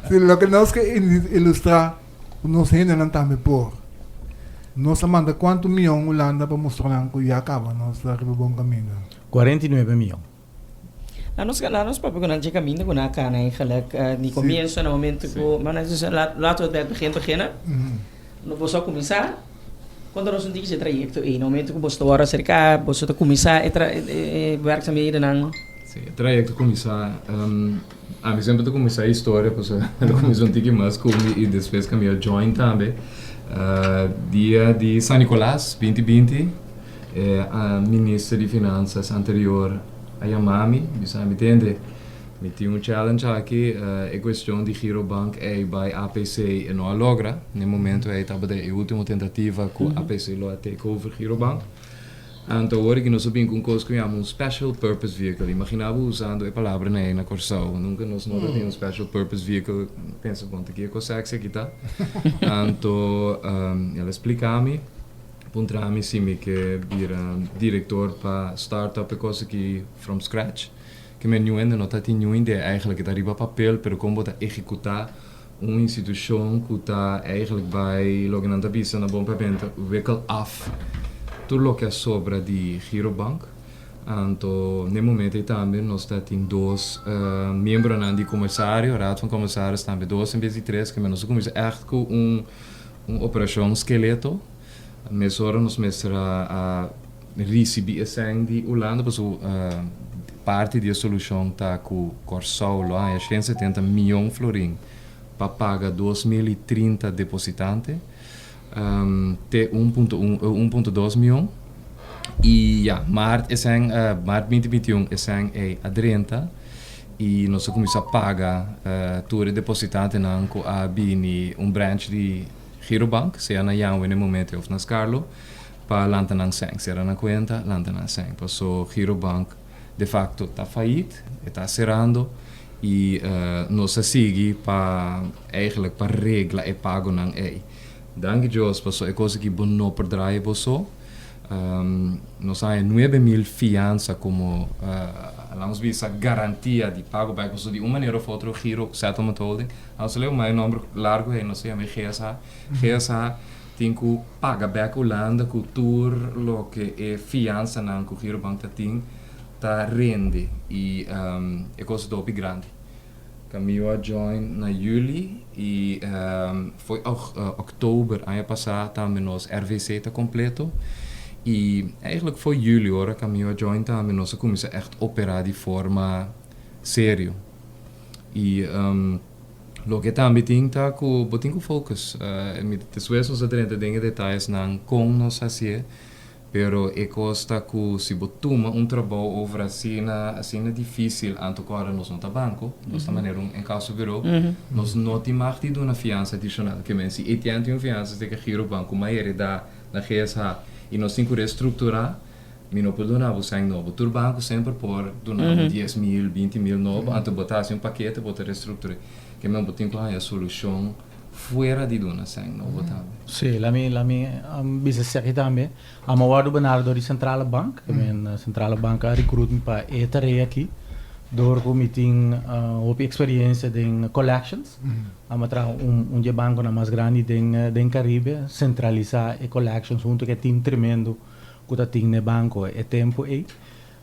Sí, loke nos ke ilustrá ku nos hendenan tambe por. Nos a manda kuantu mion Hulanda pa mustra nan ku ya kaba nos ta riba bon kaminda? 49 mion. Laat nos, laat nos papia ku nan dje kaminda ku nan a kana eigenlijk di komienso na momento ku ma nan dise laten we bij het begin beginnen. No boso a kuminsá konta nos un tiki dje trayekto ei na momento ku boso ta wòrdu aserká boso ta kuminsá e tra e werkzaamhedennan. Si e trayekto kuminsá ami semper ta kuminsá e historia pasobra el a kuminsá un tiki mas ku mi i despues ku ami a join tambe dia di San Nicolas binti binti. E minister di Finanzas anterior a yama mi, bisa mi, Tende, mi tin un challenge aki, e cuestion di Girobank ey bay APC e no a logra. Na e momento ey tabata e ultimo tentativa cu APC lo a take over Girobank. Anto awor aki nos a bin cu un cos cu yama un special purpose vehicle. Imagina bo usando e palabranan ey na Corsou. Nunca nos no ta tin un special purpose vehicle. Pensa, bon, ta ki e cos sexy aki ta? Anto el a splica mi. Puntra mi si mi ke bira director pa start up e cos aki from scratch. Ke men niun hende no ta tin niun idea eigenlijk. E ta riba papel pero con bo ta ehecuta un institucion cu ta eigenlijk bay loke nan ta bisa na bon papia wikkel af tur loke a sobra di Girobank. Anto n'e momento ei tambe nos ta tin dos miembronan di comisario, raad van commissaris tambe dos en bes di tres ke men nos a cuminsa echt cu un Un operashon skeleto. Mesora nos mester a risibí e sèn di Hulanda pasobra parti di e solushon ta ku Kòrsou lo haña 170 mion florin pa paga 2030 depositante te 1.1 1.2 mion i ya mart e sèn mart 2021 e sèn ei a drenta. I nos a kuminsá paga tur e depositantenan ku a bini un branch di Girobank, sea na Janwe na e momento ei òf na Skarlo, pa lanta nan sèn. Sera nan kuenta, lanta nan sèn. Paso Girobank de facto ta failliet, e ta cerrando y nos a sigui pa eigenlijk pa regla e pagonan ey. Danki Dios paso e cos aki bo no por draai bo so. Nos a haya 9000 fianza como laat bisa garantia di pago bek paso di un manera of otro Giro Settlement Holding, nos a leu mai nomber largo ey nos a yama e GSH, GSH tin cu paga bek Hulanda cu tur loke e fianzanan cu Girobank ta tin ta rende y e cos ta hopi grandi. Camilo a join na juli y fo'i oktober aña pasa tambe nos RVC ta completo y eigenlijk fo'i juli ora Camilo a join tambe nos a cuminsa echt opera di forma serio y loke tambe tin ta cu bo tin cu focus. Mi despues nos a drenta den e detayesnan con nos haci'e. Pero e kos ta ku si bo tuma un trabou over asina, asina difísil, anto ku ora nos no ta banko, nos ta manera un enkassobureau, nos no tin mag di duna fiansa adishonal. Ke men si Etienne tin un fiansa esei ke Girobank ku m'a heredá na GSH i nos tin ku restrukturá, mi no por duna bo sèn nobo. Tur banko semper por duna bo 10.000, 20.000 nobo, anto bo ta hasi un pakete, bo ta restruktur'é. Ke men bo tin ku haña solushon. Fuera di duna sèn nobo tambe. Sí, la mi la mi bisa esaki tambe. Amo wòrdu benaderd dor di Centrale Bank. Ke men Centrale Bank a recruit mi pa e tarea aki. Dor ku mi tin hopi eksperiencia den collections. Amo a traha un un di e bankonan mas grandi den den Caribe, sentralisá e collections huntu ku e team tremendo ku ta tin na e banko e tempu ei.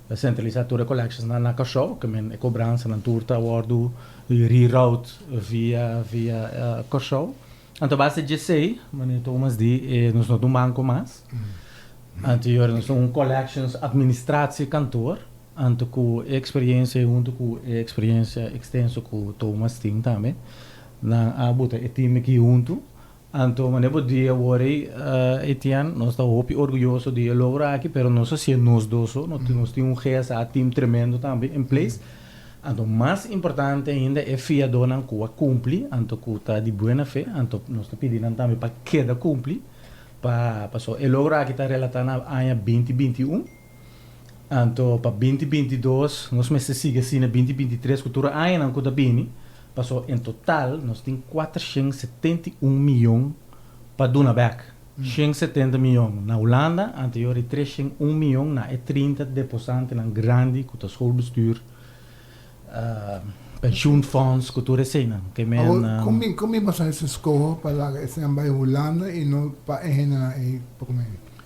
Ta centralisa tur e collectionsnan na Kòrsou, ke men e kobransanan tur ta wòrdu reroute via via Kòrsou. Anto base di esei, meneer Thomas di e nos no ta un banko mas. Anto yora nos ta un collections administratiekantoor. Anto ku e experiencia huntu ku e experiencia extenso ku Thomas tin tambe, nan a buta e team aki huntu. Anto manera bo di awor ei, Etienne, nos ta hopi orguyoso di e logro aki, pero nos a hacié nos dos so, nos tin un GSA team tremendo tambe in place. Anto mas importante ainda e fiadónan cu a cumpli, anto cu ta di buena fe, anto nos ta pidi nan tambe pa keda cumpli, pa pasobra e logro aki ta relata na aña 2021, anto pa 2022 nos mester sigui asina 2023 cu tur añanan cu ta bini. Paso en total nos tin 471 miyon pa duna bek. 170 miyon na Hulanda, anterior di 301 miyon na e 30 deposantenan grandi ku ta schoolbestuur, pensioenfonds ku tur eseinan. Ke men. Awor, kon bin, kon bin boso a hasi skoho pa laga eseinan bai Hulanda i no pa e hendenan ei promé?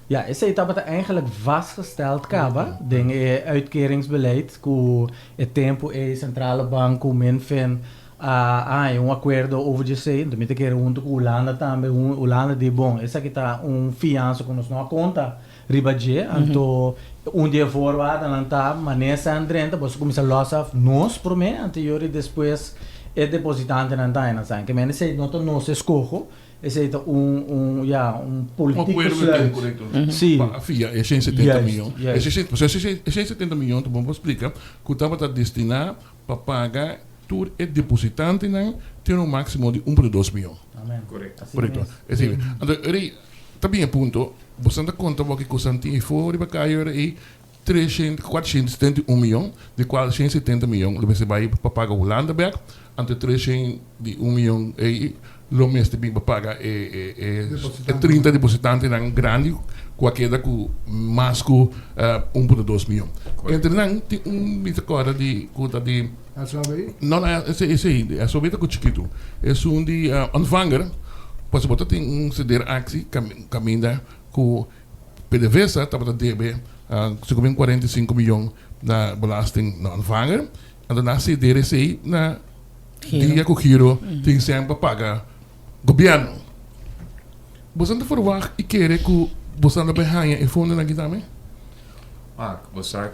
Ja, esei tabata eigenlijk vastgesteld kaba den e uitkeringsbeleid ku e tempu ei Centrale Bank ku Minfin a haña un akuerdo over di esei. Enton mi ta kere huntu ku Hulanda tambe, Hulanda di bon esaki ta un fiansa ku nos no a konta riba dje, anto un di e voorwaardennan ta manera esei drenta boso kuminsá lòs af nos promé anterior i despues e depositantenan ta haña nan sa. Ke mende esei no ta nos eskoho. Esei ta un, un, ja, un politiek besluit. Korekto. Sí. Pa fia e 170 miyon. Juist, juist. E 170 miyon ta bon pa splika ku tabata destiná pa paga tur e depositantenan te un máksimo di 1.2 miyon. Amen. Korekto. Así Korekto. mes. Esei. Anto, Rei, ta bin e punto, boso ta konta bo ki kosan tin efo riba kaya ora ei 471 miyon, di kual 170 miyon lo mester bai pa paga Hulanda bek, anto 301 miyon ei lo mester bin pa paga e e 30 depositantenan grandi ku a keda ku mas ku 1.2 miyon. Entre nan tin un mi ta kòrda di ku ta di No, no, esei esei SOB ta ku chikitu. Esun di Ontvanger, pasobra bo ta tin un sederactie kaminda ku PDVSA tabata debe segun 45 miyon na belasting na ontvanger. Anto nan ceder esey na dia cu Giro tin cen pa paga gobierno. Boso ta verwacht y kere cu boso ta bay haya e fondonan aki tambe? Wak, bo sa,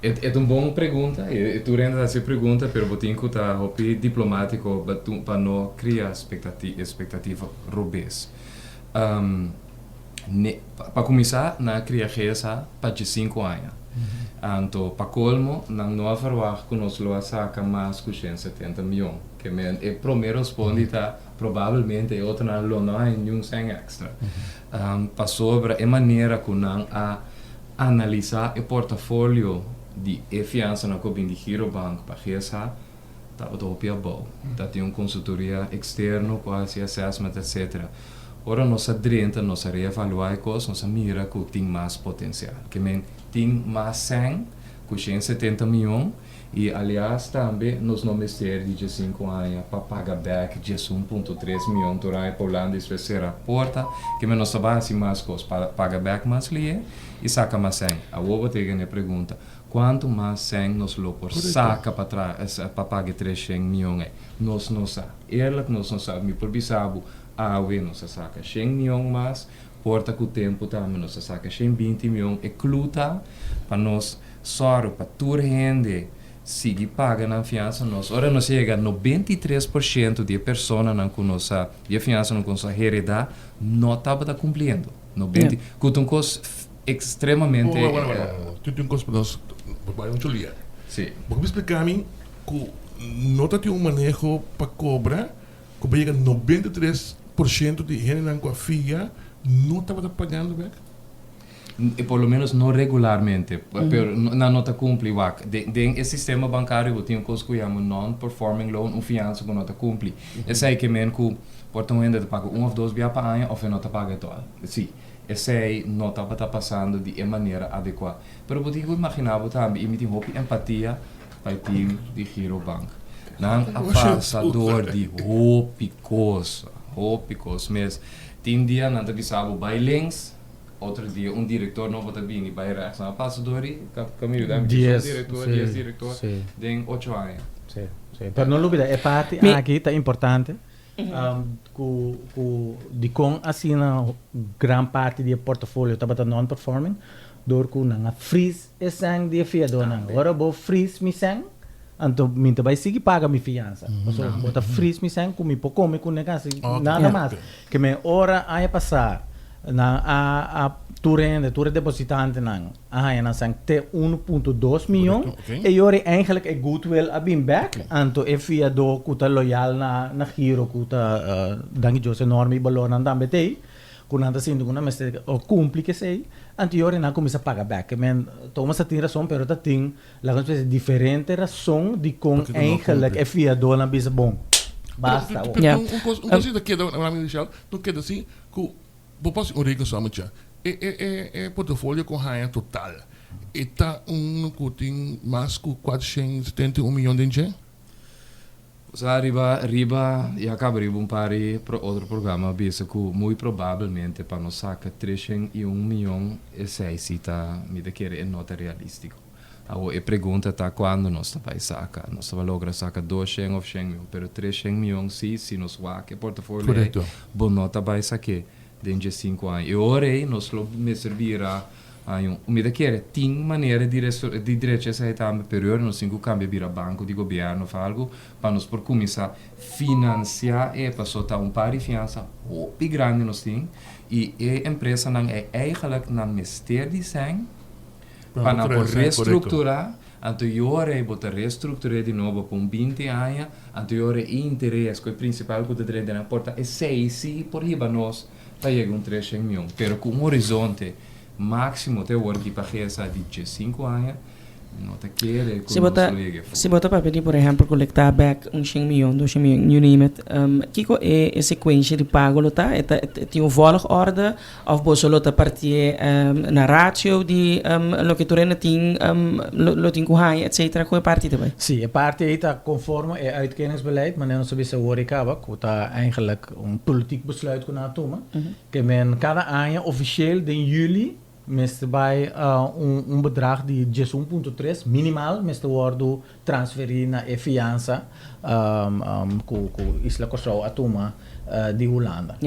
e ta un bon pregunta, e tur hende ta haci e pregunta, pero bo tin cu ta hopi diplomatico pa no cria expectativa robes. Ne, pa kuminsá, nan a kria GSA pa diesinku aña. Anto, pa kolmo, nan no a verwagt ku nos lo a saka mas ku 170 mion. Ke men, e promé rospondi ta, probabelmente e otronan lo no haña niun sèn èkstra. Pasobra e manera ku nan a. analisá e portafolio di e fiansanan ku a bin di Girobank pa GSH tabata hopi abou. Ta tin un konsultoria eksterno ku a hasi assessment etcetera. Ora nos a drenta nos a reevaluá e kos nos a mira ku tin mas potensial. Ke men tin mas sèn ku 170 mion i alias tambe nos no mester di diesinku aña pa paga bèk 11.3 mion tur aña pa Hulanda despues sera porta. Ke men nos ta bai hasi mas kos pa paga bèk mas lihe i saka mas sèn. Awor bo ta yega na e pregunta, kuantu mas sèn nos lo por saka pa tra pa paga e 300 mion ei? Nos no sa. Eerlijk nos no sa. Mi por bisa bo awe nos a saka shen mion mas, por ta ku tempu tambe nos a saka 120 mion. E klu ta pa nos sòru pa tur hende sigui paga nan fiansa. Nos ora nos yega 93% di e personanan ku nos a di e fiansanan ku nos a heredá no tabata kumpliendo. 90 ku ta un kos ekstremamente. Bueno, bueno, bueno. Tin un kos pa nos bai un chulia. Si. Bo ke splika mi ku no ta tin un maneho pa kobra ku bo yega 93% di hendenan ku a fia no tabata pagando bek? E por lo menos no regularmente, pero nan no ta cumpli. Wak, den e sistema bancario bo tin un cos cu yama non-performing loan, un fiansa cu no ta cumpli. Esey ke men cu por ta un hende ta paga un of dos bia pa aña of e no ta paga at all. Si, esey no tabata pasando di e manera adecua. Pero bo tin cu imagina bo tambe, y mi tin hopi empatia pa e team di Girobank. Nan a pasa door di hopi cos, hopi cos mes. Tin dia nan ta bisa bo bay links, Otro dia un director nobo ta bini bay rechts. Nan a pasa door di Camilo Dami Dies, un director, sí, 10 director sí. den 8 aña. Sí, sí. Pero no lubida e parti Mi- aki ta importante ku ku dikon asina gran parti di e portafolio tabata non-performing dor ku nan a freeze e sèn di e fiadónan. Ora bo freeze mi sèn, anto mi ta bai sigui paga mi fiansa. Pasobra bo ta freeze mi sèn ku mi por kome kuné kasi nada mas. Ke men ora aña pasá nan a a tur hende, tur e depositantenan a haña nan sèn te 1.2 mion, e yori eigenlijk e goodwill a bin bèk, anto e fiadó ku ta loyal na na Giro ku ta danki Dios enorme i balornan tambe t'ei, ku nan ta sinti ku nan mester kumpli ku esei, anto yori nan a kuminsá paga bèk. Ke men Thomas ta tin rason pero ta tin Laga nos pensa diferente rason dikon eigenlijk e fiadónan bisa bon, basta awor. Pero un kos, un kosita keda na mi Michelle, no keda si ku bo por hasi un rekensommetje. E e e e portafolio ku haña total e ta un ku tin mas ku 471 miyon den dje? Sa riba riba ya caba riba un par di otro programa a bisa cu muy probablemente pa nos saca 301 miyon esey si ta mi ta kere e no ta realistico. Awor e pregunta ta cuando nos ta bay saca. Nos ta bay logra saca 200 of 100 miyon pero 300 miyon si si nos wak e portafolio ey bo no ta bay sake den dje cinco aña. E ora ey nos lo mester bira Año. Mi ta kere tin manera di di drecha esei tambe, pero ora nos tin ku kambia bira banko di gobièrnu òf algu pa nos por kuminsá finansiá e pasobra ta un par di fiansa hopi grandi nos tin i e empresanan ei eigenlijk nan mester di sèn pa nan por restrukturá, anto e ora ei bo ta restruktur'é di nobo pa un 20 aña, anto e ora ei interes ku e prinsipal ku ta drenta nan por ta esei si por hiba nos Ta yega un 300 mion, pero ku un horizonte máksimo te awor ki pa gesa di 15 aña, no ta kere ku Si bo nos ta lo yega e si bo ta papia di por ehèmpel kolektá bèk un shen mion, 200 mion, you name it, kiko e e sekuensha di pago lo ta? E ta e tin un volgorde òf boso lo ta partié na ratio di loke tur hende tin lo lo tin ku haña etcetera? Kon e parti ta bai? Sí, e parti ei ta konforme e uitkeringsbeleid, manera nos a bisa awor i kaba, ku ta eigenlijk Un politiek besluit ku nan a tuma, ke men kada aña ofisieel den juli mester bai un bedrag di 11.3 minimal mester wòrdu transferí na e fiansa ku Isla Kòrsou a tuma di Hulanda.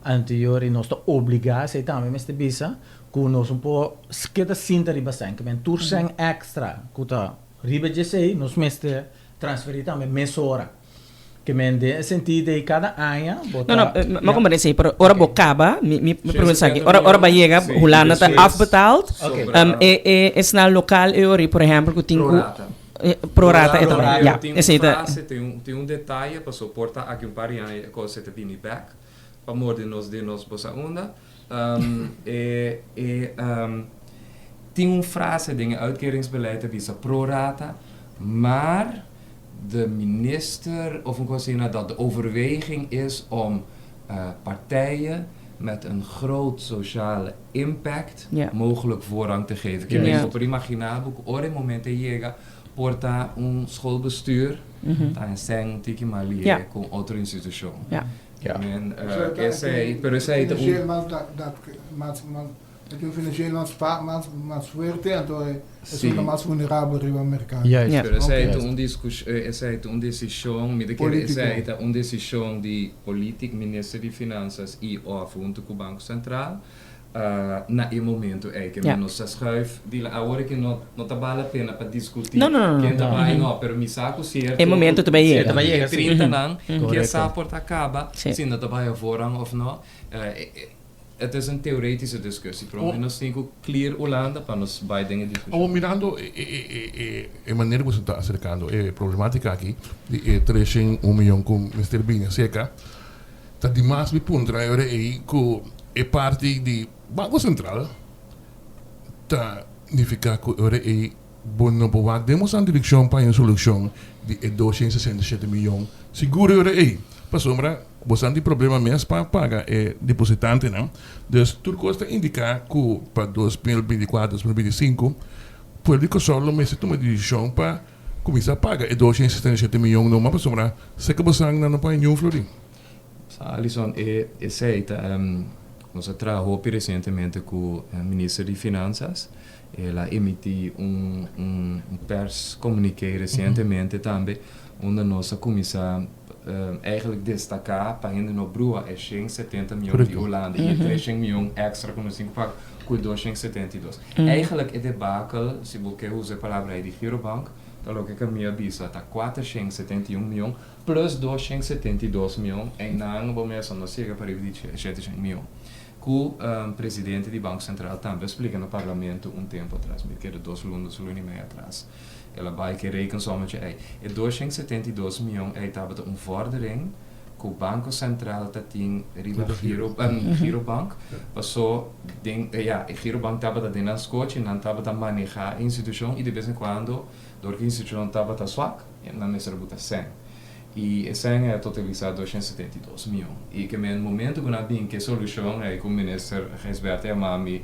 Anterior i nos ta obligá, esei tambe mester bisa, ku nos no por keda sinta riba sèn, ke men tur sèn èkstra ku ta riba djesei nos mester transferí tambe mesora. Ke men den e sentido ei kada aña bo ta. No, no, mi a comprende esei, pero ora bo kaba, mi mi pregunta esaki, ora ora bo a yega Hulanda ta afbetaald, e e esnan lokal e ori por ehempel ku tin ku prorata e ta, ya, esei ta. Tin un detaye paso por ta aki un par di aña e kos e ta bini bek pa morde nos den nos bosa unda, e e. Tin un frase den e uitkeringsbeleid ta bisa pro rata, maar de minister of un kos asina dat de overweging is om partijen met een groot sociale impact mogelijk voorrang te geven. Ke men bo por imagina bo ku ora e momento e yega por ta un schoolbestuur ta en sèn un tiki mas lihe ku un otro institushon. Men esei, pero esei ta un. E tin un financieel mas fa, mas, mas fuerte, anto e esun ta mas vulnerabel riba mercado. Juist. Pero esei ta un discus, esei ta un decision, mi ta kere esei ta un decision di politic, minister di finanzas y of hunto cu Banco Central, na e momento ei. Ke men nos ta schuif di la, awor aki no, no ta bal la pena pa discuti ken ta bai no, pero mi sa cu cierto, E momento ta bai yega. E 30 nan, ke sa por ta caba, si no ta bai voorrang of no. Het is een theoretische discussie. Prome nos tin cu clear Hulanda pa nos bay den e discusion. Awor mirando e manera cu se ta acercando e problematica aki di e treshen un miyon cu mester bini acerca, ta dimas mi puntra e ora ey cu e parti di Banco Central ta nifica cu e ora ey bo no por wak den boso direccion pa haña un solucion di e 267 miyon sigur e ora ey pasobra Bosan tin problema mes pa paga e depositantenan. Dus tur kos ta indiká ku pa 2024, 2025 pueblo di Kòrsou lo mester tuma desishon pa kuminsá paga e 277 miyon numa pasobra seka bosan nan no paga niun florin. Sa Alison, e esei ta nos a traha hopi resientemente ku minister di Finansas. El a emití un un pers komuniké resientemente tambe unda nos a kuminsá Eigenlijk destaká pa hende no brua e 170 mion di Hulanda i e 300 mion èkstra ku nos tin ku paga ku e 272. Eigenlijk e debakel, si bo ke usa e palabra ei di Girobank, ta loke ku mi a bisa, ta 471 mion plus 272 mion, einan bo mester no siega pariba di 700 mion. Ku presidente di Banko Sentral tambe a splika na parlamento un tempu atras, mi kere dos luna, dos luna i mei atras. El a bai ku e rekensommetje ei. E 272 mion ei tabata un vordering ku Banko Sentral ta tin riba Giro, Girobank. Paso den, ya, e Girobank tabata den nan skochi, nan tabata manehá e institushon i de bes en kuando dor ku e institushon tabata swak, nan mester a buta sèn. I e sèn ei a totalisá 272 mion. I ke men momento ku nan a bin ku e solushon ei ku Minister Gijsbertha yama mi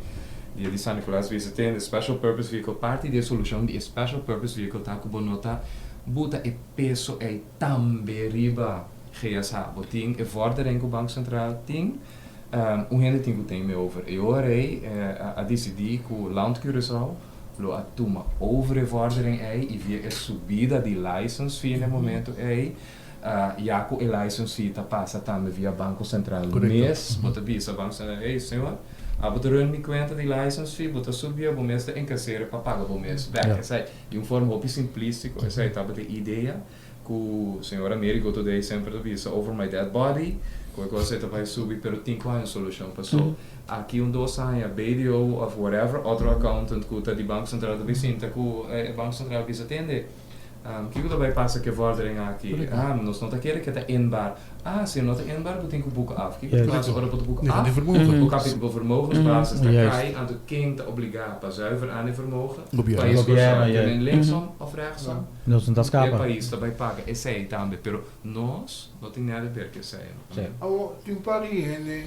dia di San Nicolas bisa tende Special Purpose Vehicle parti di e solushon di e Special Purpose Vehicle ta ku bo no ta buta e peso ei tambe riba GSH. Bo tin e vordering ku Banko Sentral tin, un hende tin ku ten mee over. E ora ei a disidí ku Land Curaçao lo a tuma over e vordering ei i via e subida di license fee na e momento ei, ya ku e license fee ta pasa tambe via Banko Sentral mes, bo ta bisa Banko Sentral, ey señor, abo ta run mi kuenta di license fee, bo ta subia, bo mes ta enkasera pa paga bo mes bek. Esei, di un forma hopi simplístiko, esei tabata e idea. Ku señor Amerigo today semper ta bisa over my dead body ku e kos ei ta bai subi pero tin ku haña un solushon paso aki un dos aña BDO of whatever otro accountant ku ta di Banko Sentral ta bai sinta ku e Banko Sentral bisa tende kiko ta bai pasa ku e vordering aki ah nos no ta kere ke ta inbaar ah si no ta inbaar bo tin ku boek af kiko ta pasa ora bo ta boek af bo kapitbel vermogensbasis ta kai anto ken ta obliga pa zuiver aan e vermogen Pais Kòrsou ta den linksom of rechtsom. Nos no ta skapa. E pais ta bai paga esei tambe, pero nos no tin nada ber ku esei. Sí. Awor, tin un par di hende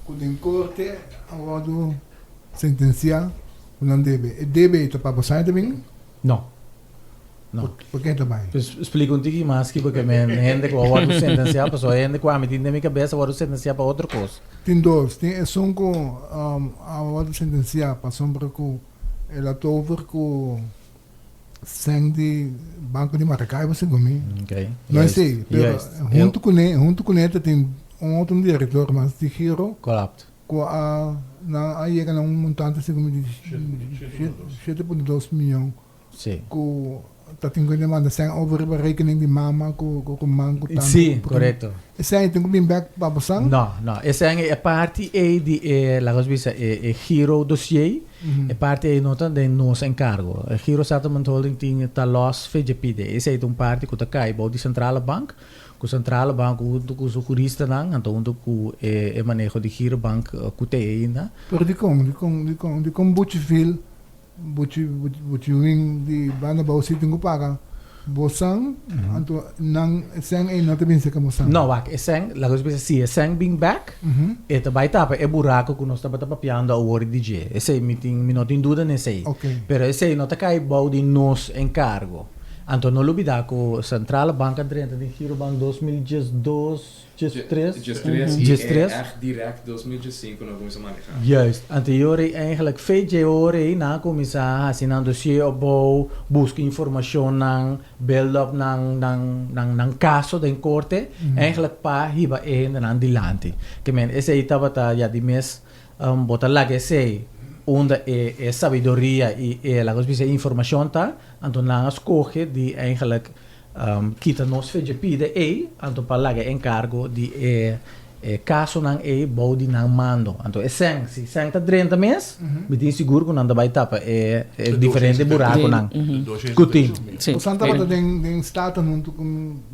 ku den korte a wòrdu sentensiá ku nan debe. E debe ei ta pa boso ta bin? No. No. Pa ken ta bai? Pues splika un tiki mas ki porque men hende ku a wòrdu sentensiá, pasobra e hende ku ami tin den mi kabes a wòrdu sentensiá pa otro kos. Tin dos. Tin esun ku a wòrdu sentensiá pasobra ku el a tover ku Sèn di Banco di Maracaibo segun mi. Okay. No esei, pero huntu kuné, huntu kuné ta tin un otro director mas di Giro. Klopt. Ku a nan a yega na un montante segun mi di 7.2 miyon. Si. Ku ta tin ku manda sèn over riba rekening di mama ku ku ruman ku tanta. Si, korekto. Esei tin ku bin bek pa bosan? No, no. Esei e parti ei di e, laga nos bisa, e Giro dossier. E parti ei no ta den nos enkargo. E Giro Settlement Holding tin ta lòs VGPD. Esei ta un parti ku ta kai bou di Sentrale Bank, ku Sentrale Bank huntu ku su huristanan, anto huntu ku e maneho di Girobank ku ta ei ainda. Pero dikon, dikon, dikon, dikon Bucheville? Buchi buchi win di banda bou si tin ku paga bosan anto nan e sèn ei no ta bin seka bosan. No wak e sèn laga nos bisa si e sèn bin bek e ta bai tapa e buraco ku nos tabata papiando awor di dje esei mi tin mi no tin duda na esei pero esei no ta kai bou di nos enkargo anto no lubida ku Centrale Bank a drenta den Girobank 2012 13. 13 y 13. echt direct 2015 nan cuminsa maneha. Juist. Anterior ei eigenlijk VJO rei nan a cuminsa haci nan dossier opbouw, busca informacionnan, build up nan nan nan nan caso den corte, eigenlijk pa hiba e hendenan dilanti. Ke men esey tabata ya di mes bo ta laga esey unda e e sabiduria y e laga nos bisa e informacion ta, anto nan a scoge di eigenlijk Kita nos fe dje pida ei, anto pa laga e enkargo di e kasonan ei bou di nan mando. Anto e sèn, si sèn ta drenta mes, mi tin sigur ku nan ta bai tapa e diferente burakunan ku tin. Bosan tabata den Staten huntu ku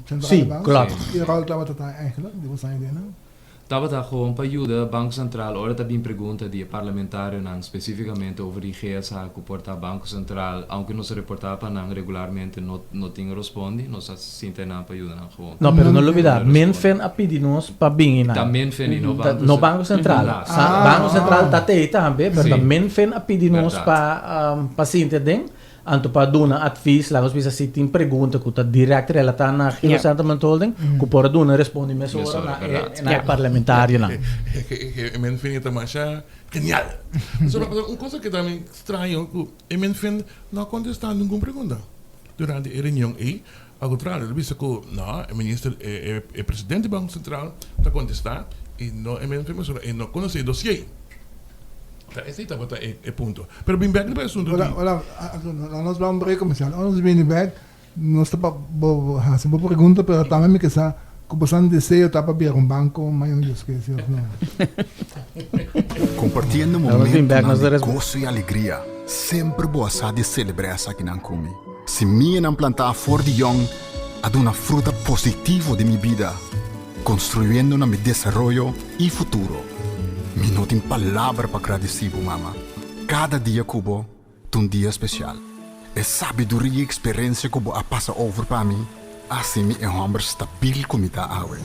Centrale Bank? Si, klopt. Ki ròl tabata ta eigentlik di bosan ideanan? Tabata gewoon pa yuda Banco Central ora ta bin pregunta di e parlamentarionan specificamente over di GSH cu por ta Banco Central, aunke nos a reporta pa nan regularmente no no tin rospondi, nos a sinta einan pa yuda nan gewoon. No, pero no lubida, Minfin a pidi nos pa bin einan. Ta Minfin y no Banco No Banco Central. Banco Central ta tei tambe, pero ta Minfin a pidi nos pa pa sinta aden. Anto pa duna advies, laga nos bisa si tin pregunta ku ta direct relatá na Giro Settlement Holding, ku por a duna respondi mesora na e na e parlamentarionan. E Minfin ta masha genial. Pasobra un cosa ku ta mi straño ku e Minfin no a kontestá ningun pregunta durante e reunion ei. Al kontrario, el a bisa ku no, e minister, e presidente di Banko Sentral ta kontestá i no e Minfin pasobra e no konosé e dosier. Ta esei tabata e punto. Pero bin bek riba e asunto di. Ora, ora, nos bai un break comercial. Ora nos bini bek, nos ta pa bo hasi bo pregunta, pero tambe mi ke sa ku bosan deseo ta pa bira un banco mayon Dios ke si of no. Compartiendo momentonan di goso y alegria, semper bo a sa di celebra esakinan cu mi. Simianan plantá for di yòn a duna fruta positivo den mi bida. Construyendo na mi desaroyo y futuro. Mi no tin palabra pa gradeci bo, mama. Cada dia cu bo ta un dia special. E sabiduria y experencia cu bo a pasa over pa mi a haci mi e homber stabil cu mi ta awe.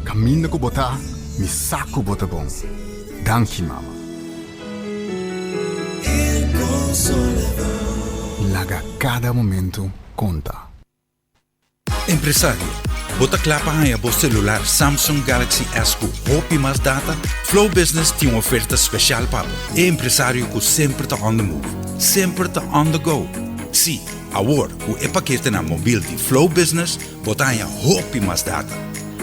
Caminda cu bo ta, mi sa cu bo ta bon. Danki, mama. Laga cada momento conta. Empresario, bo ta kla pa haña bo selular Samsung Galaxy S ku hopi mas data? Flow Business tin un oferta spesial pa bo, e empresario ku semper ta on the move, semper ta on the go. Sí, awor ku e paketenan mobil di Flow Business bo ta haña hopi mas data,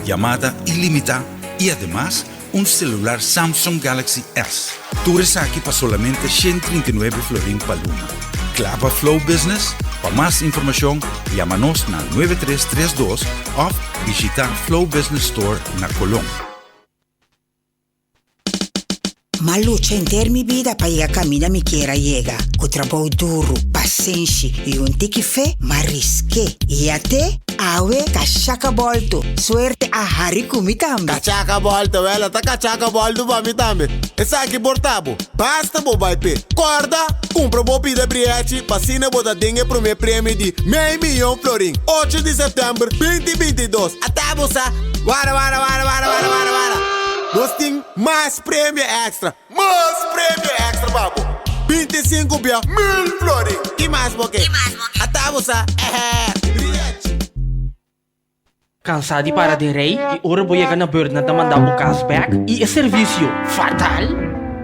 yamada ilimitá i ademas un celular Samsung Galaxy S. Tur esaki pa solamente 139 florin pa luna. Kla pa Flow Business? Pa mas informacion, yama nos na 9332 of bishita Flow Business Store na Colon. M'a lucha henter mi bida pa yega kaminda mi kier a yega. Ku trabou duru, pasenshi i un tiki fe, m'a risk'é. I at'é, awe kashaka bòltu. Suerte a hari ku mi tambe. Kachaka bòltu, wèl, ta kachaka bòltu pa mi tambe. Esaki por ta bo. Basta bo bai p'e. Kòrda, kumpra bo pida brièchi pa asina bo ta den e promé premio di mei miyon florin, ocho di sèptèmber 2022. Ata bo sa! Wara, wara, wara, wara, wara, wara, wara! Nos tin mas premio èkstra! Mas premio èkstra pa bo! 25 bia mil florin! Ki mas bo ke? Ata bo sa! Ehè! Brièchi! Cansá di para den rij y ora bo yega na beurt nan ta manda bo cas bek y e servicio fatal?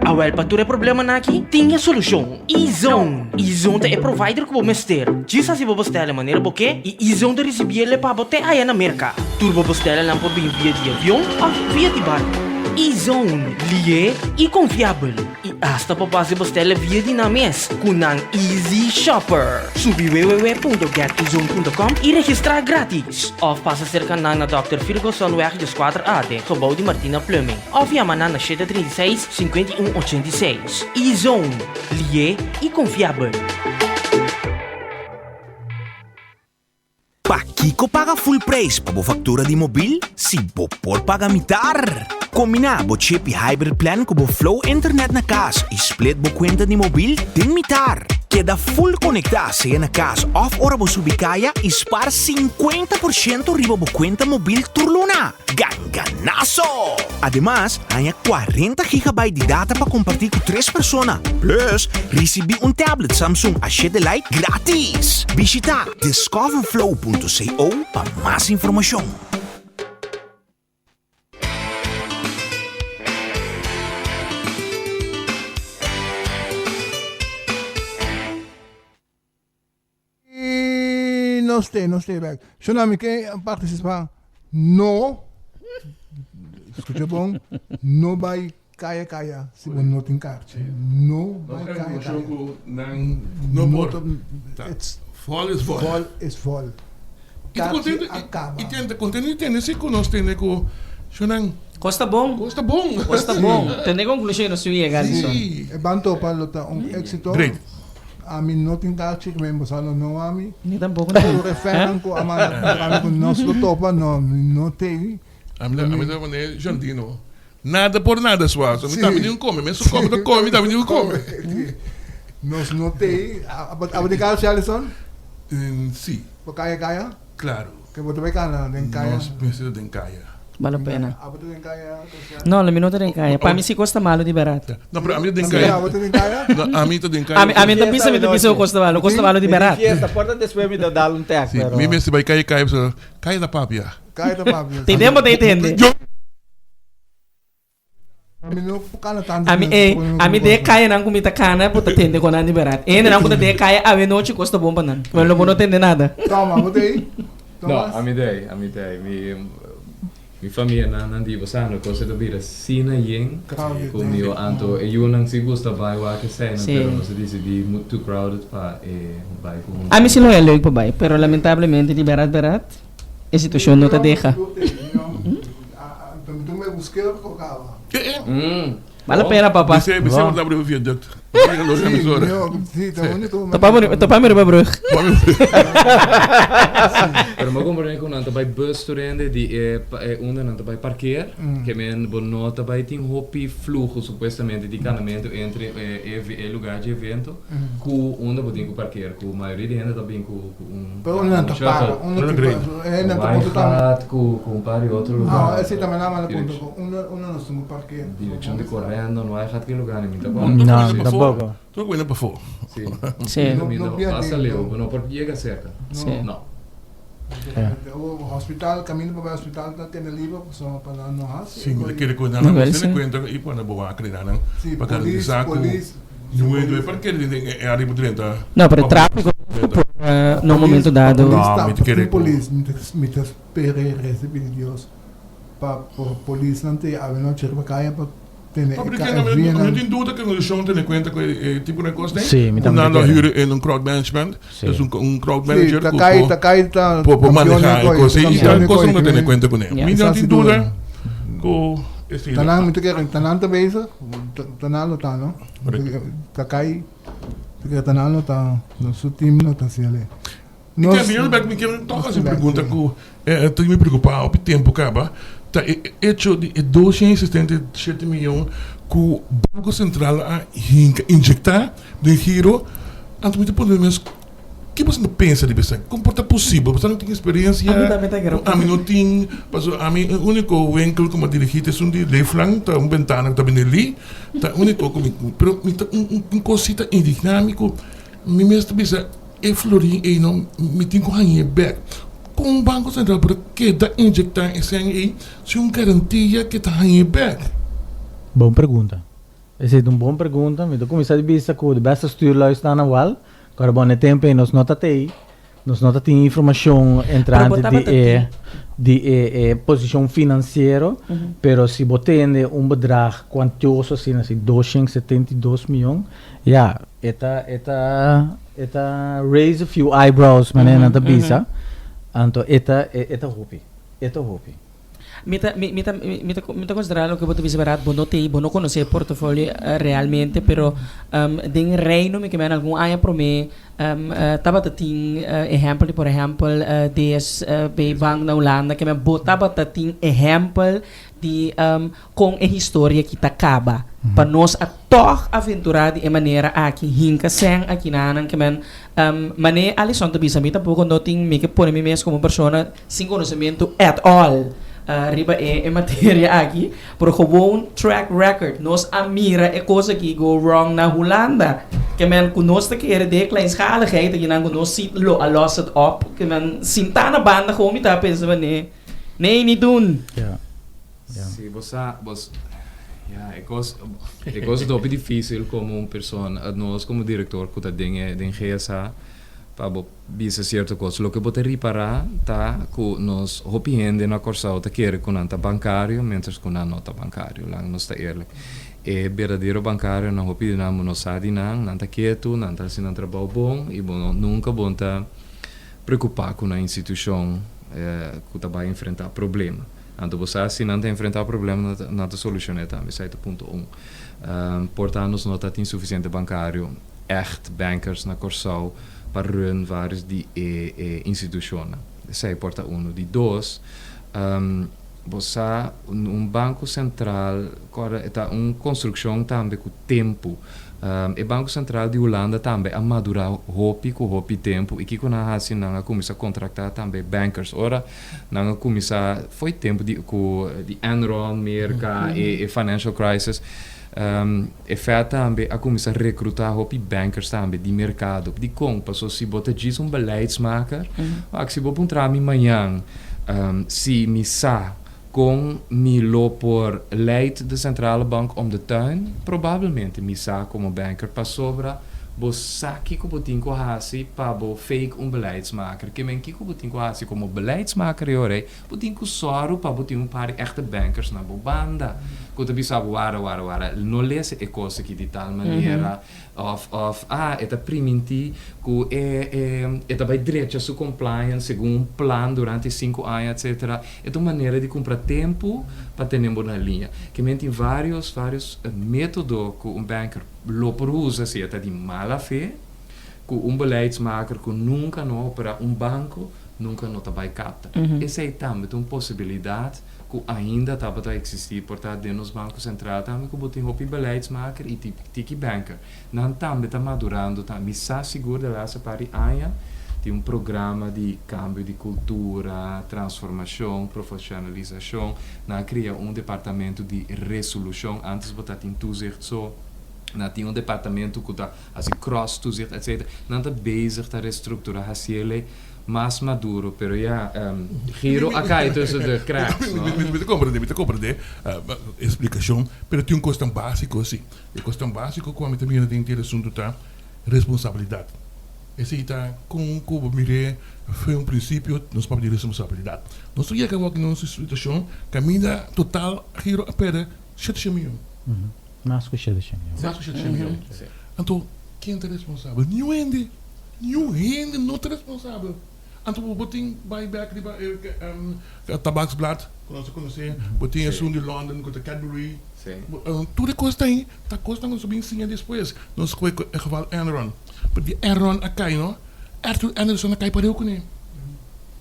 Awel pa tur e problemanan aki tin e solucion, E-Zone! E-Zone ta e provider cu bo mester. Djis haci bo bestela manera bo ke y E-Zone ta ricibiele pa bo te aya na Merca. Tur bo bestelanan por bin via di avion of via di barco. E-Zone, lié y confiabel. I asta pa pasa e bestela via di nan mes ku nan Easy Shopper. Subi www.getezone.com i registrá gratis. Òf pasa serka nan na Dòkter Virgosonweg 14 A den gebou di Martina Plumbing. Òf yama nan na 736 51 86. E-Zone, lié i konfiabel. Pakiko paga full prijs pa bo factura di mobil si bo por paga mitar? Combina bo chip y hybrid plan cu bo Flow internet na cas y split bo cuenta di mobil den mitar. Keda full konektá sea na kas òf ora bo subi kaya i spar 50% riba bo kuenta mobil tur luna. Ganganazo! Ademas, haña 40 gigabyte di data pa kompartí ku tres persona. Plus, risibí un tablet Samsung A7 Lite gratis! Bishitá discoverflow.co pa mas informashon. I nos te, nos te bek. Shona, mi ke partisipá. No, skucha bon, no bai kaya kaya si bo no tin karchi. No bai kaya kaya. No por. Vol is vol. Vol is vol. Karchi a kaba. I tende kontento di tende si ku nos tende ku shonnan. Kos ta bon. Kos ta bon. Kos ta bon. Tende konklushon nos tin yega Alison. Si. E ban topa lo ta un éksito. Great. Ami no tin karchi ku men boso lo no ami. Ni tampoko no. Tur e fènan ku a manda puntra mi ku nos lo topa no mi no tei. Ami ta ami ta manera Jandino. Nada por nada suazo. Mi tambe tin ku kome. Mi su kome ta kome mi tambe tin ku kome. Nos no tei. Abo tin karchi Alison? Si. Bo kaya kaya? Claro. Ke bo ta bai kana den kaya? Nos mester ta den kaya. Bale pena. Abo ta den kaya Cristian? No, mi no ta den kaya. Pa mi si kos ta malo di bèrdat. No, pero ami ta den kaya. Abo ta den kaya? No, ami ta den kaya. Ami, ami ta bisa, mi ta bisa ku kos ta malo. Kos ta malo di bèrdat. Mi tin fiesta, por ta despues mi ta dal un tèk, Si, pero. mi mester bai kaya kaya pasobra kaya ta papia. Kaya ta papia. Tin den bo ta intende. Ami Ami e, ami den e kayanan ku mi ta kana bo ta tende kon nan di bèrdat. E hendenan ku ta den e kaya awe nochi kos ta bon pa nan. Pero lo bo no tende nada. Toma, bo ta ei? No, ami ta ei, ami ta ei. Mi, mi famianan nan di bo sa no kos e ta bira asina yen ku mi yo anto e yunan si gusta bai wak eseinan pero nos a disidí too crowded pa e bai ku huntu. Ami si lo e leuk pa bai pero lamentablemente di bèrdat bèrdat e situashon no ta deha. Bale la pena papa. Bisé bisé por ta riba viaduct. Topa mi riba brug. Pero mi a comprende cu nan ta bay bus tur hende di e unda nan ta bay parkeer. Ke men bo no ta bay tin hopi fluho supuestamente di canamento entre e lugar dje evento cu unda bo tin cu parkeer. Cu mayoria di hende ta bin cu. Pero unda nan ta para, unda tin pa, e nan ta punto tambe. Waaigat ku ku un par di otro lugar. Ah, esei tambe nan manda punto ku unda unda nos tin ku parkeer. Direkshon di Corendon, Waaigat ki lugar ni mi ta kòrda. No, tampoco. Tur ku bini pafó. Si. Si. No no basta leu, bo no por yega serka. Si. No. Hospital, kaminda pa bai hospital ta tene liber pasobra pa nan no hasi. Si, mi ta kere ku nan a mester tene kuenta i pone bo wak riba nan pa garantisa ku Niun hende parker den e área bo drenta. No, pero tráfiko por na un momento dado. No, mi ta kere ku. Polis, mi ta spera i resa pidi Dios pa polisnan te avenochi riba kaya pa tene e vianan. No tin duda ku e kondishon tene kuenta ku e tipo di kos den. Sí, mi tambe ta Ku nan lo kere. hür un crowd management, dus un crowd manager ku por por maneha e kos ei. I tal kos nan lo tene kuenta kuné. Mi no tin duda ku esei. Tanan, mi ta kere, tanan ta bezig, tanan lo ta no. Ta kai, ta kere tanan lo ta, su team lo ta hasi ale. Mi ke mi bek mi ke tok hasi un pregunta ku ta mi preokupa hopi tempu kaba, ta e echo di e 277 miyon ku Banko Sentral a hinka inyekta den giro, anto mi ta puntra mi mes ki boso ta pensa riba esaki? Kon por ta posibel? Boso no tin eksperensia ku ami no tin, pasobra ami e uniko winkel ku mi a dirigí ta esun di Leeflang, ta un bentana ku ta bini li, ta e uniko ku mi, pero mi ta un kos si ta indigná mi ku mi mes ta bisa. E florin ei no mi tin ku hañ'é bèk. Kon Banko Sentral por a keda injektá e sèn ei sin un garantia ku e ta hañ'é bèk? Bon pregunta. Esei ta un bon pregunta. Mi ta kuminsá di bisa ku de beste stuurlui sta na wal. Kòrda bon, e tempu ei nos no ta tei, nos no ta tin informashon entrante di e di e e posishon finansiero, pero si bo tende un bedrag kuantioso asina, si 272 mion, ya, E ta e ta e ta raise a few eyebrows manera nan ta bisa anto e ta e ta hopi e ta hopi. Mi ta mi ta mi ta mi ta considera loke bo ta bisa berdad bo no tei bo no conoce e portafolio realmente pero den reino mi ke meen algun aña prome tabata tin ehempel di por ehempel DSB bank na Hulanda ke men bo tabata tin ehempel. di kon e historia aki ta kaba. Pa nos a tòg aventurá di e manera aki, hinka sèn aki na nan ke men Mané Alison ta bisa mi tampoko no tin mi ke pone mi mes komo un persona sin konosementu at all riba e materia aki, pero gewoon track record nos a mira e kos aki go wrong na Hulanda. Ke men ku nos ta kere den e kleinschaligheid aki nan ku nos si lo a los het op, ke men sintá na banda gewoon mi ta pensa mané nee niet doen. Si, bo sa, bo, ya, e kos, e kos ta hopi difícil komo un persona, nos komo direktor ku ta den e, den GSA, pa bo bisa sierto kos. Loke bo ta ripará ta ku nos hopi hende na Kòrsou ta kere ku nan ta bankario, miéntras ku nan no ta bankario. Laga nos ta eerlijk. E berdadero bankarionan, hopi di nan bo no sa di nan, nan ta ketu, nan ta hasi nan trabou bon i bo no, nunka bo no ta preokupá ku nan institushon ku ta bai enfrentá problema. Anto bo sa si nan ta enfrentá problema nan ta solucion'é tambe. Esei ta punto un. Por ta nos no ta tin suficiente bancario, ègt bankers na Kòrsou pa run vários di e e institushonnan. Esei por ta unu. Di dos, bo sa un banko sentral kòrda e ta un konstrukshon tambe ku tempu. E Banko Sentral di Hulanda tambe a madurá hopi ku hopi tempu i kiko nan a hasi? Nan a kuminsá kontraktá tambe bankers. Ora Nan a kuminsá fo'i tempu di ku di Enron, Merka, e e financial crisis. E Fed tambe a kuminsá rekrutá hopi bankers tambe di merkado. Dikon? Paso si bo ta djis un beleidsmaker, wak, si bo puntra mi mañan si mi sa kon mi lo por leid de centrale bank om de tuin, probablemente mi sa komo banker pasobra bo sa kiko bo tin ku hasi pa bo fake un beleidsmaker. Ke men kiko bo tin ku hasi komo beleidsmaker e ora ei? Bo tin ku sòru pa bo tin un par di èchte bankers na bo banda ku ta bisa bo wara wara wara no lesa e kos aki di tal manera òf òf ah e ta primintí ku e e e ta bai drecha su compliance segun un plan durante sinku aña etcetera. E ta un manera di kumpra tempu pa tene bo na liña. Ke men tin vários vários método ku un banker lo por usa si e ta di mala fe. Ku un beleidsmaker ku nunka no a operá un banko, nunka no ta bai kapta. Esei tambe ta un posibilidat ku ainda tabata eksistí por ta den nos Banko Sentral tambe ku bo tin hopi beleidsmaker i tiki banker. Nan tambe ta madurando tambe. Mi sa sigur de laatste par di aña tin un programa di kambio di kultura, transformashon, profeshonalisashon. Nan a krea un departamento di resolushon. Antes bo ta tin toezicht so. Nan tin un departamento ku ta Hasi cross toezicht etc. Nan ta bezig ta restructura hasiele mas maduro pero ya giro a cay tussen de cracks no. Mi ta comprende mi ta comprende e explicacion pero tin un cos tan basico si e cos tan basico cu ami ta mira den e asunto ta responsabilidad esey ta con cu bo mire fe un principio nos papia di responsabilidad nos ta yega awor na un situacion caminda total giro a perde shete miyon. Mas ku shete shen mion. Mas ku shete shen mion. Anto, ken ta responsabel? Niun hende. Niun hende no ta responsabel. Anto bo tin bai bek riba e tabaksblad ku nos ta konosé, bo tin esun di London ku ta Cadbury. Tur e kos ta ei ta kosnan ku nos a bin siña despues. Nos koe e geval Enron. Pero di Enron a kai no, Arthur Andersen a kai pareu kuné.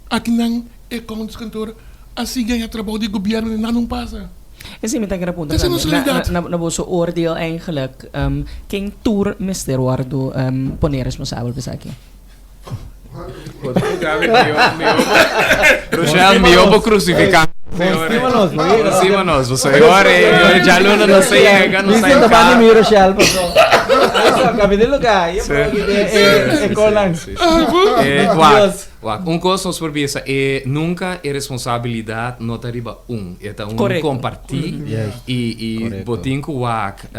Akinan e countskantoor a sigui haña trabou di gobièrnu i nada no pasa. Esei mi ta kere puntra tambe. Na boso oordeel eigenlijk, ken tur mester wordo pone responsabel pa esaki? Rochelle, mihó bo crucifica Stima nos, pasobra e ora ei djaluna nos ta yega, nos ta Dicen ta mi Rochelle, pasobra. Cambia de lugar. E konan. Wak. Wak, un kos nos por bisa, e nunka e responsabilidat no ta riba un, e ta un kompartí i i bo tin ku wak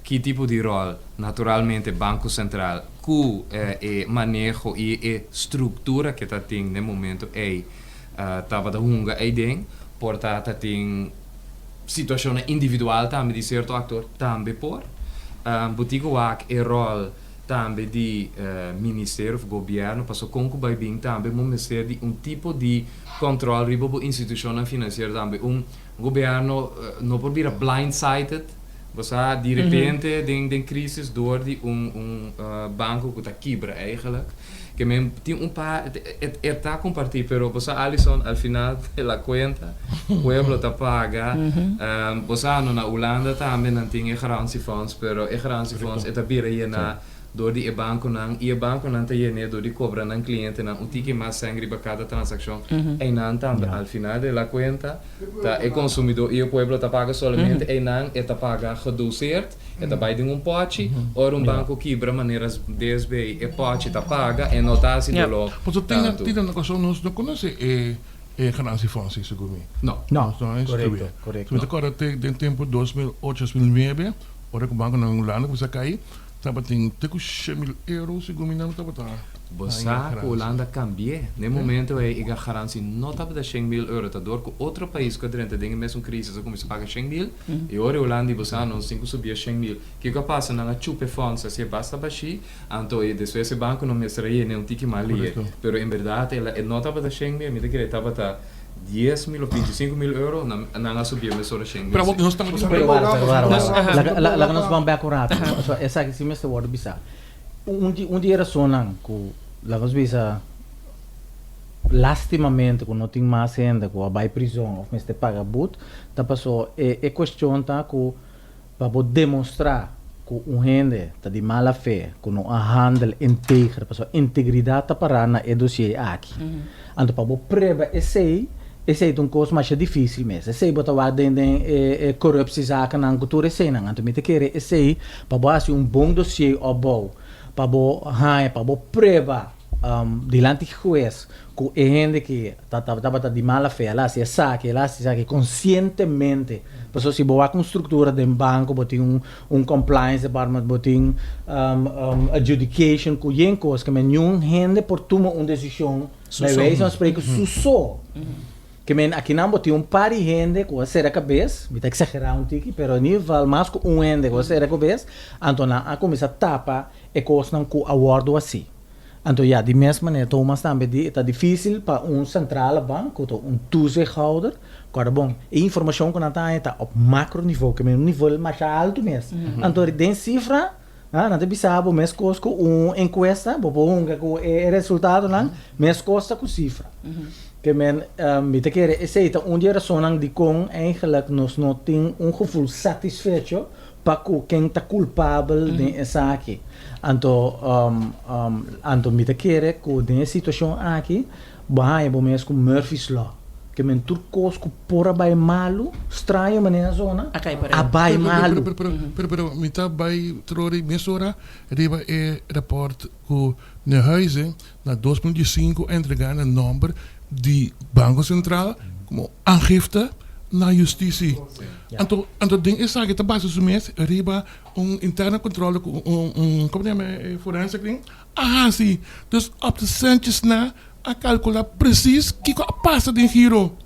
ki tipo di ròl naturalmente Banko Sentral ku e maneho i e struktura ke ta tin den momento ei tabata hunga eiden, por ta ta tin situashonnan individual tambe di sierto aktor tambe por. Bo tin ku wak e ròl tambe di ministerio of gobierno paso con cu bay bin tambe bo mester di un tipo di control riba bo institucionnan financiero tambe un gobierno no por bira blindsided bo sa di repente den den crisis door di un un banco cu ta kibra eigenlijk. Ke men tin un pa e ta kompartí pero bo sa Alison al final de la kuenta pueblo ta paga bo sa no na Hulanda tambe nan tin e garantiefonds pero e garantiefonds e ta bira yená dor di e bankonan i e bankonan ta yené dor di kobra nan klientenan un tiki mas sèn riba kada transakshon einan tambe al final de la kuenta ta e konsumidó i e pueblo ta paga solamente einan e ta paga gedoseerd. E ta bai den un pòchi, ora un banko kibra manera DSB e pòchi ta paga e no ta hasi doló Pasobra tin tantu. tin na Kòrsou nos no konosé e e ganansiefonds ei segun mi. No. No, Nos no a instruí. korekto, korekto. Mi ta kòrda te den tempu 2008, 2009 ora ku bankonan Hulanda kuminsá kai tabatin te ku 100.000 euro segun mi nan tabata Bo sa ku Hulanda kambi'é. Na e momento ei e garantie no tabata 100.000 euro, ta dor ku otro pais ku a drenta den e mesun krisis a kuminsá paga 100.000, E ora e Hulanda di bo sa nos tin ku subi e 100.000. Kiko a pasa? Nan a chupa e fonds asi e basta bashí, anto e despues e banko no mester a yena un tiki mas lihe. Pero en berdat el a e no tabata 100.000, mi ta kere e tabata 10.000 of 25.000 euro, nan nan a subi e mesora 100.000 Pero sí. nos tabata Pero wara, pero wara, wara. Laga laga laga nos ban bek un rato. Pasobra esaki si mester wòrdu bisá. Un di un di e rasonnan ku laga nos bisa. Lastimamente ku no tin mas hende ku a bai prizon òf mester paga but, ta paso e e kuestion ta ku pa bo demostrá ku un hende ta di mala fe, ku no a handel integer, pasobra integridat ta pará na e dosié aki. Anto pa bo prueba esei, esei ta un kos masha difísil mes. Esei bo ta wak den den e e korupsiezakennan ku tur eseinan. Anto mi ta kere esei pa bo hasi un bon dosié opbou, pa bo haña, pa bo prueba. Dilanti hues ku e hende ki ta tabata di mala fe el a hasi esaki, el a hasi esaki konsientemente. Pasobra si bo wak un struktura den banko bo tin un compliance department, bo tin adjudication ku yen kos ke men niun hende por tuma un desishon bij wijze van spreken su so. Ke men akinan bo tin un par di hende ku a sera kabes, mi ta eksagerá un tiki, pero in ieder geval mas ku un hende ku a sera kabes, anto nan a kuminsá tapa e kosnan ku a wòrdu hasi. Anto ya, di mes manera Thomas tambe di e ta difísil pa un sentrale bank ku ta un toezichthouder, kòrda bon, e informashon ku nan ta haña ta op makro nivo, ke men un nivel masha altu mes. Anto den sifra, nan ta bisa bo meskos ku un enkuesta, bo por hunga ku e resultadonan, meskos ta ku sifra. Ke men mi ta kere esei ta un di e rasonnan dikon eigenlijk nos no tin un gevoel satisfecho Pa ku ken ta kulpabel den esaki? Anto anto mi ta kere ku den e situashon aki bo haña bo mes ku Murphy's Law. Ke men tur kos ku por a bai malu, straño manera zona, a bai malu. Pero pero pero pero mi ta bai trori mesora riba e raport ku Neuhuizen na 2015 a entrega na nomber di Banco Central como aangifte na justitie. Anto anto den esaki ta basa su mes riba un interne controle cu un un como ta yama e forensic ding a haci. Dus op de centjes na a calcula precies kico a pasa den giro.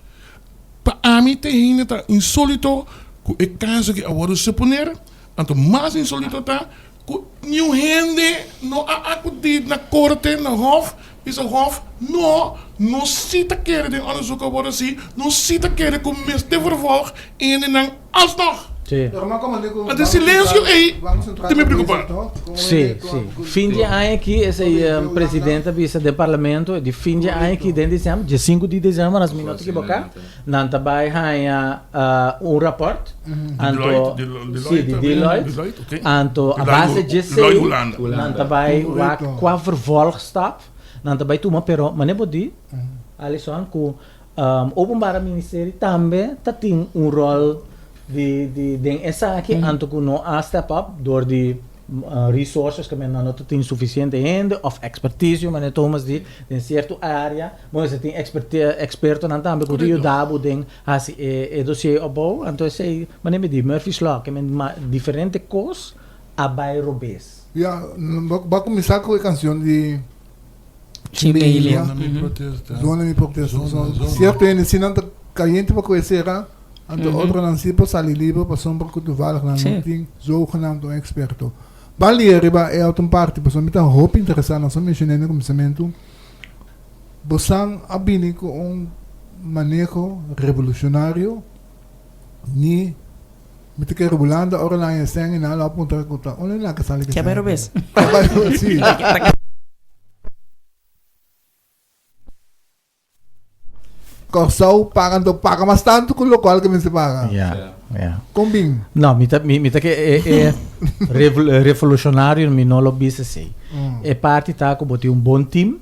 Pa ami te hende ta insolito cu e caso aki a wordo seponer, anto mas insolito ta Ku niun hende no a akudí na korte, na hòf, bisa hòf, No, nos sí ta kere den ònderzoek a wòrdu hasí, nos sí ta kere ku mester vervolg e hendenan alsnog. Anto e silensio ei ta mi preokupá. Sí, sí. Fin di aña aki, esei presidente a bisa den parlamento, di fin di aña aki den desèmber, dje sinku di desèmber, as mi no ta ekiboká, Nan ta bai haña un raport. Anto, sí, di Deloitte. Anto, a base dje esei, nan ta bai wak kua vervolgstap nan ta bai tuma. Pero manera bo di, Alison, ku Openbare Ministerie tambe ta tin un ròl di di den esaki, anto ku no a step up dor di resources ku nan no ta tin sufisiente hende òf ekspertisio, manera Thomas di, den sierto área. Bo mester tin expertonan tambe ku ta yuda bo den hasi e dossier opbou. Anto esei manera mi di Murphy's Law, ke men diferente kos a bai robes. Ya, bo a kuminsá ku e kanshon di Chimbelia. Zona mi protesta. Zona mi protesta. Sierto hende si nan ta kayente pa ku e sera, anto otronan si por sali liber pasobra ku toevallig nan no tin zogenaamd un eksperto. Ban lia riba e otro parti pasobra mi ta hopi interesá, nos a menshoná na kuminsamentu. Bosan a bini ku un maneho revolucionario ni mi ta kere Hulanda ora nan haña sèn i nan lo a puntra ku ta unda nan ka sali ku Ke sèn bai robes. Ke bai robes, si. Kòrsou paga anto paga mas tantu ku lokual ku mester paga. Ja, ja. Kon bin? No, mi ta mi ta ke e e revolucionario mi no lo bisa esei. E parti ta ku bo tin un bon team,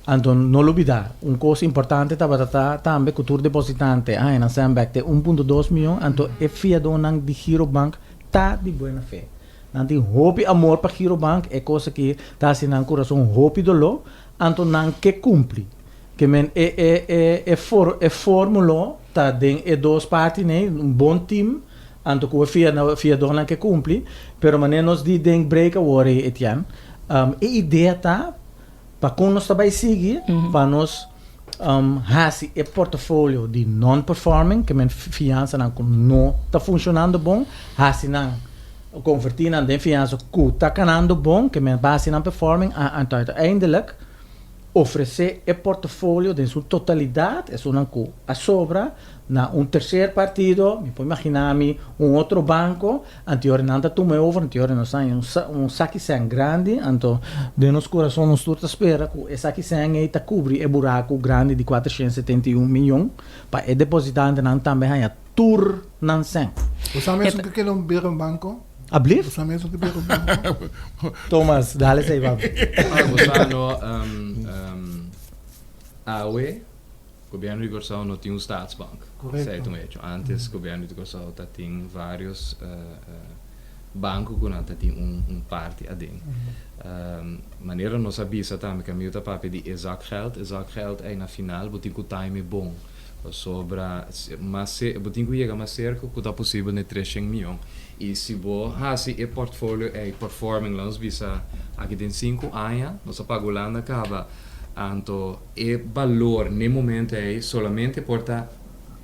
anto no lubida un kos importante tabata ta tambe ku tur depositante a haña nan sèn bèk te un punto dos mion, anto e fiadónan di Girobank ta di buena fe. Nan tin hopi amor pa Girobank, e kos aki ta hasi nan kurason hopi doló, anto nan ke kumpli. Ke men e e e e for e formulo ta den e dos parti nei, un bon team, anto ku e fia fiadónan ke kumpli, pero manera nos di den break awor ei Etienne, e idea ta pa kon nos ta bai sigui pa nos hasi e portafolio di non-performing, ke men fiansanan ku no ta funshonando bon, hasi nan konvertí nan den fiansa ku ta kanando bon, ke men hasi nan performing, anto uiteindelijk Ofresé e portafolio den su totalidat, esunnan ku a sobra, na un terser partido, mi por imaginá mi un otro banko, anteor nan ta tuma e over, anteor nos haña un un saki sèn grandi, anto den nos kurason nos tur ta spera ku e saki sèn ei ta kubri e buraku grandi di 471 miyon pa e depositantenan tambe haña tur nan sèn. Bo sa mesun ke keda un bira un banko? Ablief? Bo sa mesun ke bira un banko? Thomas, dale esei papi. Ah, bo sa no, awe Gobierno di Kòrsou no tin un staatsbank. Korekto. Esei ta un hecho. Antes Gobierno di Kòrsou ta tin varios banko ku nan ta tin un parti aden. Manera nos a bisa tambe Camilo ta papia di e zakgeld. E zakgeld ei na final bo tin ku time e bon. Pasobra mas bo tin ku yega mas serka ku ta posibel na e treshen mion. I si bo hasi e portfolio ei performing, laat nos bisa aki den sinku aña, nos a paga Hulanda kaba, anto e balor n'e momento ei solamente por ta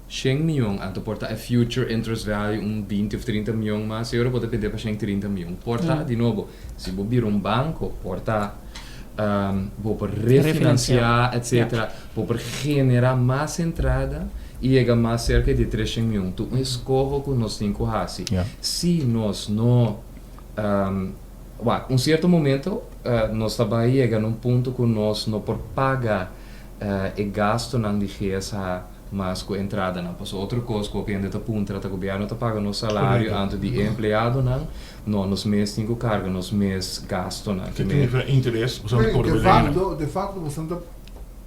shen mion, anto por ta e future interest value un binti of trinta mion mas, e ora bo ta bende pa shen trinta mion. Por ta, di nobo, si bo bira un banko, por ta bo por refinancia, etcetera. Bo por genera mas entrada y yega mas cerca di e treshen mion. Ta un escoho cu nos tin cu haci. Si nos no, wak, un cierto momento nos ta bay yega na un punto cu nos no por paga e gastonan di GSH mas cu entradanan. Pasobra otro cos cu hopi hende ta puntra ta gobierno ta paga nos salario anto di e empleadonan. No, nos mes tin cu carga nos mes gastonan. Ki tin interes, boso no por De facto, de facto boso ta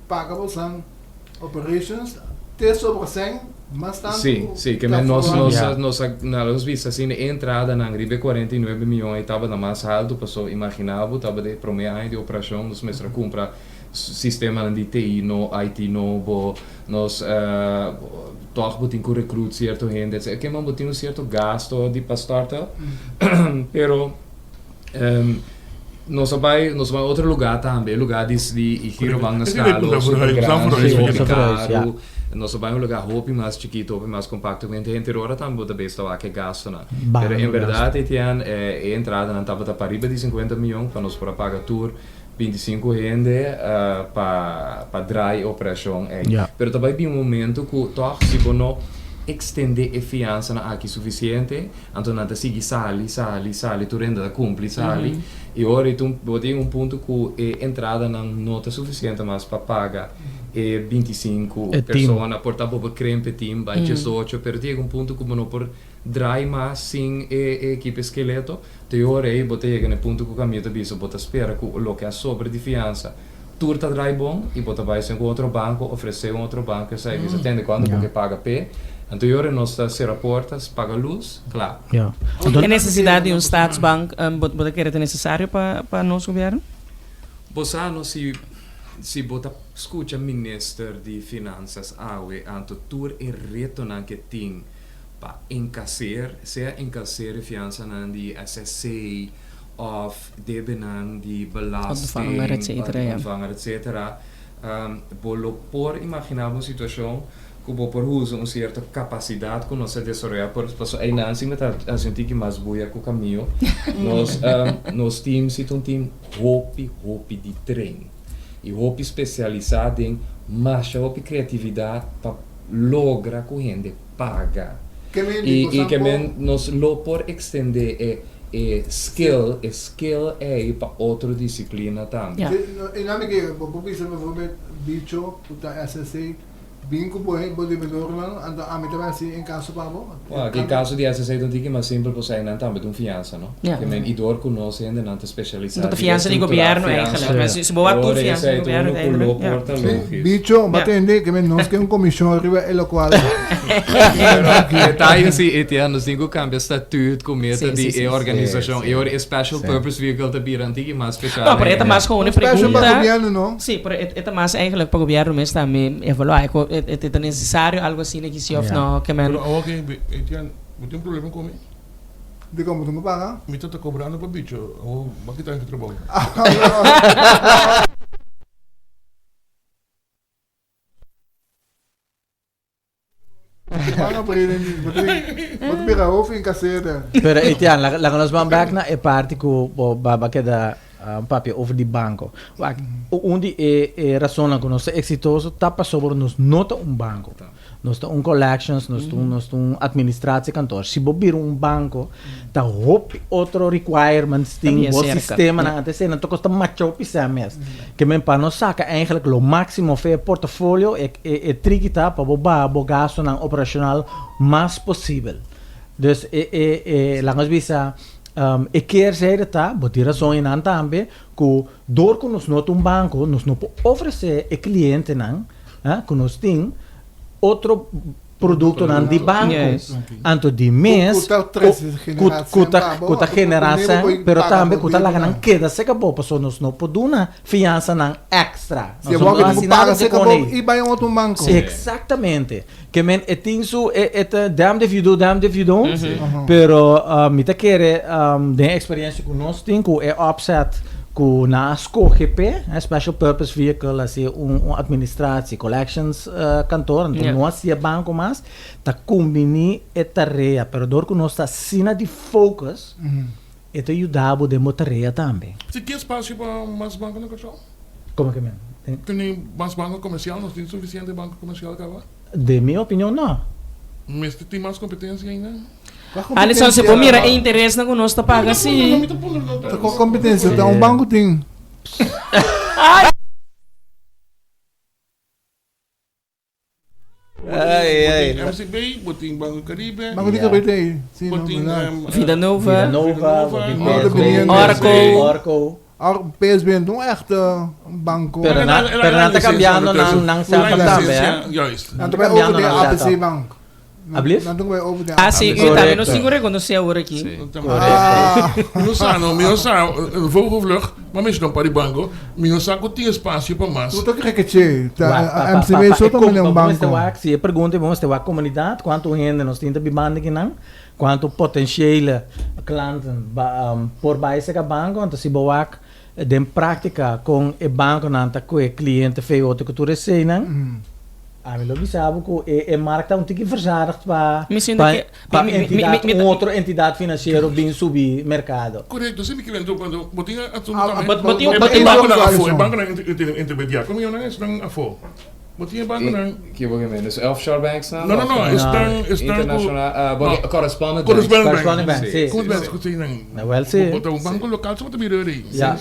paga bosan operations te sobra sèn mas tantu Sí, sí, ke men nos nos a nos a na nos bisa asina e entradanan riba e 49 mion ei tabata mas haltu paso imagina bo tabata e prome aña di operashon nos mester a kumpra sistemanan di TI no IT nobo nos tòg bo tin ku rekrut sierto hende etcetera ke men bo tin un sierto gasto di pa start up pero Nos a bai, nos a bai otro lugar tambe, e lugar di di Girobank na Scalo, super grandi, hopi karu. Nos a bai un lugar hopi mas chikito, hopi mas kompakto, ku henter ora tambe bo ta bes ta wak e gastunan. Pero en berdad Etienne, e entradanan tabata pariba di sinkuenta mion pa nos por a paga tur bintisinku hende pa pa draai e operashon ei. Pero ta bai bin un momento ku tòg si bo no ekstendé e fiansanan aki sufisiente, Anto nan ta sigui sali, sali, sali, tur hende ta cumpli sali. Y ora y tin bo tin un punto cu e entradanan no ta suficiente mas pa paga e 25 E team. persona. Por ta bo por kremp e team bay 18, pero tin yega un punto cu bo no por draai mas sin e e ekipo esqueleto. Te ora ey bo ta yega na e punto cu Camille ta bisa bo ta spera cu loke a sobra di fiansa tur ta draai bon y bo ta bay esei cu otro banco, ofrece un otro banco esei, bisa tende cuando bo ke paga p'e, anto yora nos ta cera portas, paga luz, cla. E necesidad di un staatsbank bo ta kere ta necesario pa nos gobierno? Bo sa no si si bo ta scucha minister di finanzas awe anto tur e retonan ke tin pa encaser, sea encaser e fiansanan di SSC of debenan di belasting, Ontvanger, et cetera, di ja. ontvanger, et cetera, bo lo por imagina bo un situacion cu bo por usa un cierto capacidad cu nos a desaroya por paso eynan si mi ta haci un tiki mas buya cu Camillo, nos nos team si ta un team hopi hopi di train y hopi specialisa den masha hopi creatividad pa logra cu hende paga y y ke men nos lo por extende e E skill, e skill ei pa otro disciplina tambe. Sí, no, e nami ke bo por bisa bijvoorbeeld bicho ku ta SSC. Bin ku bo bo debedornan, anto ami ta bai hasi inkaso pa bo. Wak, e kaso di SSA ta un tiki mas simpel pasobra einan tambe ta un fiansa, no? Ja. Ke men i dor ku nos hendenan ta spesialisá Ta di fiansa di estrukturá gobièrnu fiansa. eigenlijk. Maar si, si bo wak tur Ora fiansa di esei ta gobièrnu unu ku lo uiteindelijk, ja. por ta Sí, logis. bicho, bo Ja. tende ke men nos ke un komishon riba e lokual. Pero detaye si Etienne, nos tin ku kambia statuut ku meta Sí, di sí, sí. e organisashon. Sí, E ora e special sí. purpose vehicle ta bira un tiki mas spesial No, pero e ta ainda. mas gewoon Un e special pa pregunta. gobièrnu, no? Sí, pero e ta mas eigenlijk pa gobièrnu mes tambe evaluá e ta necesario algo asina ki si of no ke men. Pero awor ke Etienne, bo tin un problema ku mi? Dikon bo tin ku paga? Mi ta ta kobrando pa bicho, awor bo a kita mi trabou. Bo bira hof incaseerder. Pero Etienne, laga, laga nos ban back na e parti ku bo ba, ba keda um, papia over di banko. Wak, un di e, e rasonnan ku nos ta eksitoso ta pasobra nos no ta un banko. Nos ta un collections, nos ta un, nos ta un administratiekantoor. Si bo bira un banko, ta hopi otro requirements tin, También bo cerca. sistemanan, antes nan ta kosta macho pisa mes. Ke men pa nos saka eigenlijk lo máximo fe e portafolio, e e e triki ta pa bo baha bo gastonan operacional mas posibel. Dus e e e laga nos bisa e keerzijde ta, bo tin razon einan tambe, ku dor ku nos no ta un banko, nos no por ofrece e clientenan ku nos tin otro productonan di banco. Anto di mes cu ta genera cen, pero tambe cu ta laga nan keda seca bo, pasobra nos no por duna fiansanan extra. Si bo a tin cu paga seca bo y bay un otro banco. Exactamente. Ke men e tin su, e ta damned if you do, damned if you don't. Pero mi ta kere den e experiencia cu nos tin cu e opzet cu nan a scoge p'e, special purpose vehicle, haci un administratie, collections kantoor, anto no hacia banco mas, ta cumbini e tarea, pero dor cu nos ta asina di focus, e ta yuda bo den bo tarea tambe. Si tin espacio pa mas banco na Kòrsou? Como ke men? Tin mas banco comercial? Nos tin suficiente banco comercial caba? Den mi opinion no. Mester tin mas competencia ainda? Alison, si bo mira e interesnan ku nos ta paga si. Ta con competencia? Ta un banco tin. Ai, ai. Bo tin MCB, bo tin Banco Caribe. Banco di Caribe tin. Sí, Bo tin Vida Nova. Vida Nova, bo tin PSB. Orco. Orco. PSB no ta un echte banco. Pero nan, pero nan ta cambiando nan, nan setup tambe, eh. Juist. Nan ta bai over den ABC Bank. Ablief? Nan ta bai over den Ah, sí, ABC. u tambe nos tin cu reconoce awor aki. Ah. Mi no sa no, mi no sa, vogelvlucht, ma mencioná un par di banco, mi no sa cu tin espacio pa mas. Tur ta kere ke che, ta MCB so ta manda un banco. Si e pregunta bo mester wak comunidad, cuanto hende nos tin ta bibando akinan, cuanto potentiële klanten por bai seka banco, anto si bo wak den práktika kon e bankonan ta kue kliente feote ku tur eseinan, ami lo bisa bo ku e e markt ta un tiki verzadigd pa Mi sinti pa ke pa mi mi mi entidat mi un otro entidat finansiero bin subi merkado. Korekto, si mi kere anto cuando bo tin asunto Ah, tambe Bo bo tin e bo tin bankonan afo, e bankonan intermediario, komo yama nan esnan afo? Bo tin e bankonan. Ki bo ke meen? Dus offshore banks nan? No, no, no, esnan, esnan ku. Internacional, ah, bo ke correspondent banks. Correspondent banks. Correspondent banks, si. Correspondent banks ku tin nan. Nou wel si. Bo ta un banko lokal so bo ta bira rei. Ja.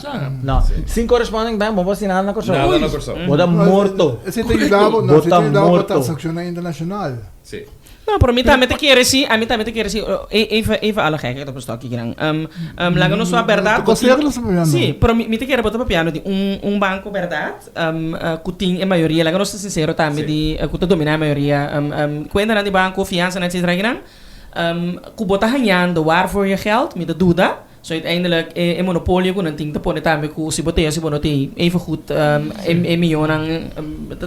No, sin corresponding bank bo por haci nada na Kòrsou. Nada na Kòrsou. Bo ta morto. Esei ta yuda bo, no, Bo esei ta ta yuda bo pa morto. transakshonnan internashonal. Si. No, pero mi tambe ta kere si, ami tambe ta kere si, even, even alle gekheid op een stokje kinan. Um, um, laga nos wak berdad. Bo ta considera nos papiando? Si, pero mi, mi ta kere bo ta papiando di un, un banco berdad, um, cu tin e mayoria, laga nos ta sincero tambe di, cu ta domina e mayoria, um, um, cuentanan di banco, fiansanan, etcetera kinan, um, cu bo ta hañando waar voor je geld, mi ta duda. So uiteindelijk e e monopolio ku nan tin ta pone tambe ku si bo tin o si bo no tin even goed e e mionnan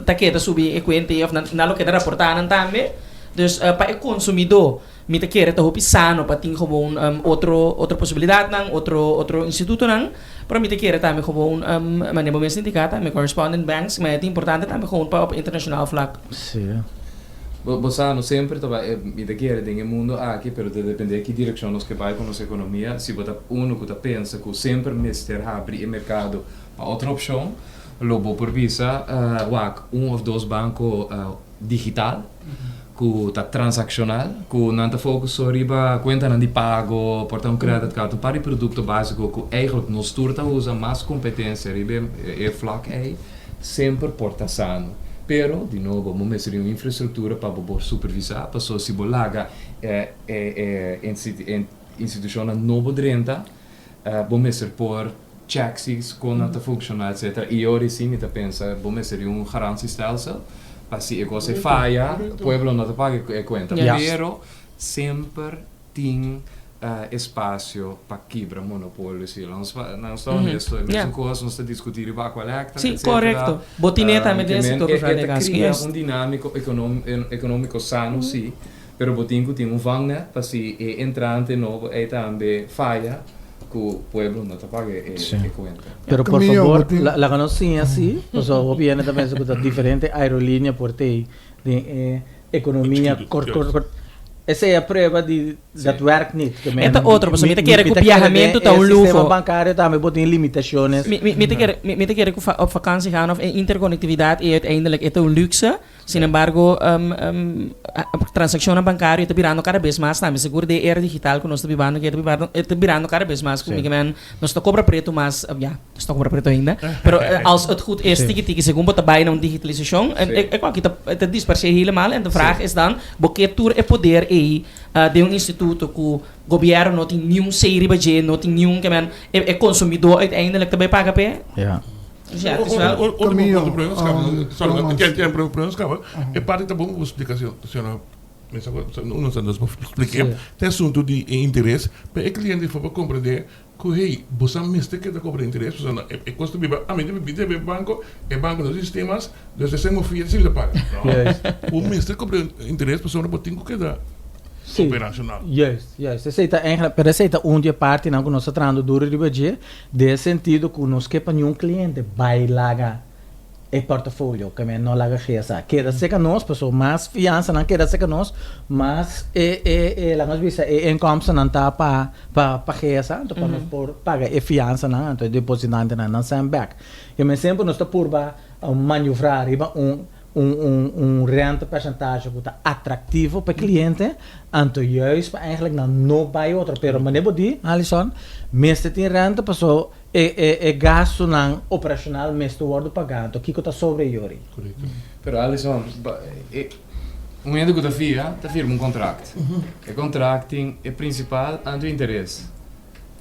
ta keda subi e kuenta ei of nan nan lo keda raportá nan tambe. Dus pa e konsumidó mi ta kere ta hopi sano pa tin gewoon otro otro posibilidatnan, otro otro institutonan, pero mi ta kere tambe gewoon manera bo mes indiká tambe correspondent banks, ma e ta importante tambe gewoon pa op internashonal vlak. Sí. Bo bo sa, no semper ta bai, mi ta kere den e mundo aki, pero ta depende ki direkshon nos ke bai ku nos ekonomia. Si bo ta unu ku ta pensa ku semper mester habri e merkado pa otro opshon, lo bo por bisa wak un òf dos banko digital ku ta transakshonal, ku nan ta focus so riba kuentanan di pago, por ta un credit card, un par di produkto básiko ku eigentlik nos tur ta usa, mas kompetensia riba e vlak ei. Semper por ta sano. Pero, di nobo, bo mester di un infrastruktura pa bo por supervisá, pasobra si bo laga e e e institushonnan nobo drenta, bo mester por check si kon nan ta funshoná, etcetera. I ora si mi ta pensa bo mester di un garantiestelsel pa si e kos ei faya, pueblo no ta paga e kuenta. Pero semper tin espasio pa kibra monopolio si nos nos ta honesto e mesun kos nos ta diskuti riba Aqualectra Sí, korekto. Bo tine tambe den e sektor privado e ta kria un dinamiko ekonomiko sano si pero bo tin ku tin un vangnet pa si e entrante nobo ei tambe faya ku pueblo no ta paga e kuenta. Pero por fabor laga nos siña si pasobra hopi hende ta pensa ku ta diferente aerolinea por tei den e Economia kort kort kort. Esei a prueba di dat werkt niet. Ke men, E ta otro, pasobra mi ta kere ku mi ta kere biahamentu ta den un e sistema luho. bankario tambe bo tin limitaciones. Mi, mi, mi ta kere, mi, mi ta kere ku va, op vakantie gaan of e interconectividad ei uiteindelijk e ta un luxe. Sin embargo, transaccionnan bankario ta birando kada bes mas tambe. Segur den e era digital ku nos ta bibando, ke e ta bibando, e ta birando kada bes mas ku mi ke men nos ta kobra pretu mas, ya. Nos ta cobra preto ainda. Pero als het goed is, tiki tiki, segun bo ta bai na un digitalisacion, en e cu aki ta ta disparce helemaal. En de vraag is dan, bo ke tur e poder ey den un instituto cu gobierno no tin niun say riba dje, no tin niun, ke men, e e consumidor uiteindelijk ta bai paga p'e? Ja. Dus ja, het is wel. Último punto, prome nos caba. Sorry, ken ken prome nos caba. E parti ta bon cu bo splica, señora. Mester uno sa nos splica. Ta e asunto di e interes, pero e cliente for pa comprende Ku hey, bo sa mester keda kobra interes pasobra e kos ta biba, ami ta biba debe banko, e banko no tin sistemas, dus esei mo fia si ta paga. No, bo mester kobra interes pasobra bo tin ku keda operashonal. Juist, juist. Esei ta eigenlijk, pero esei ta un di e partinan ku nos ta trahando duru riba dje, den e sentido ku nos ke pa niun kliente bai laga e portafolio ke men no laga gesa keda serka nos pasobra mas fiansanan keda serka nos mas e e e laga nos bisa e inkomstennan ta pa pa pa gesa anto pa nos por paga e fiansanan anto e depositantenan nan sèn bèk ke men semper nos ta purba maniobra riba un un un un rente percentage ku ta atraktivo pa e kliente anto juist pa eigenlijk nan no bai otro pero manera bo di Alison mester tin rente pasobra E e e gastunan operashonal mester wòrdu pagá, anto kiko ta sobre yori? Korekto. Pero Alison, ba e un hende ku ta fia ta firma un kontrakt. E kontrakt tin e prinsipal anto interes.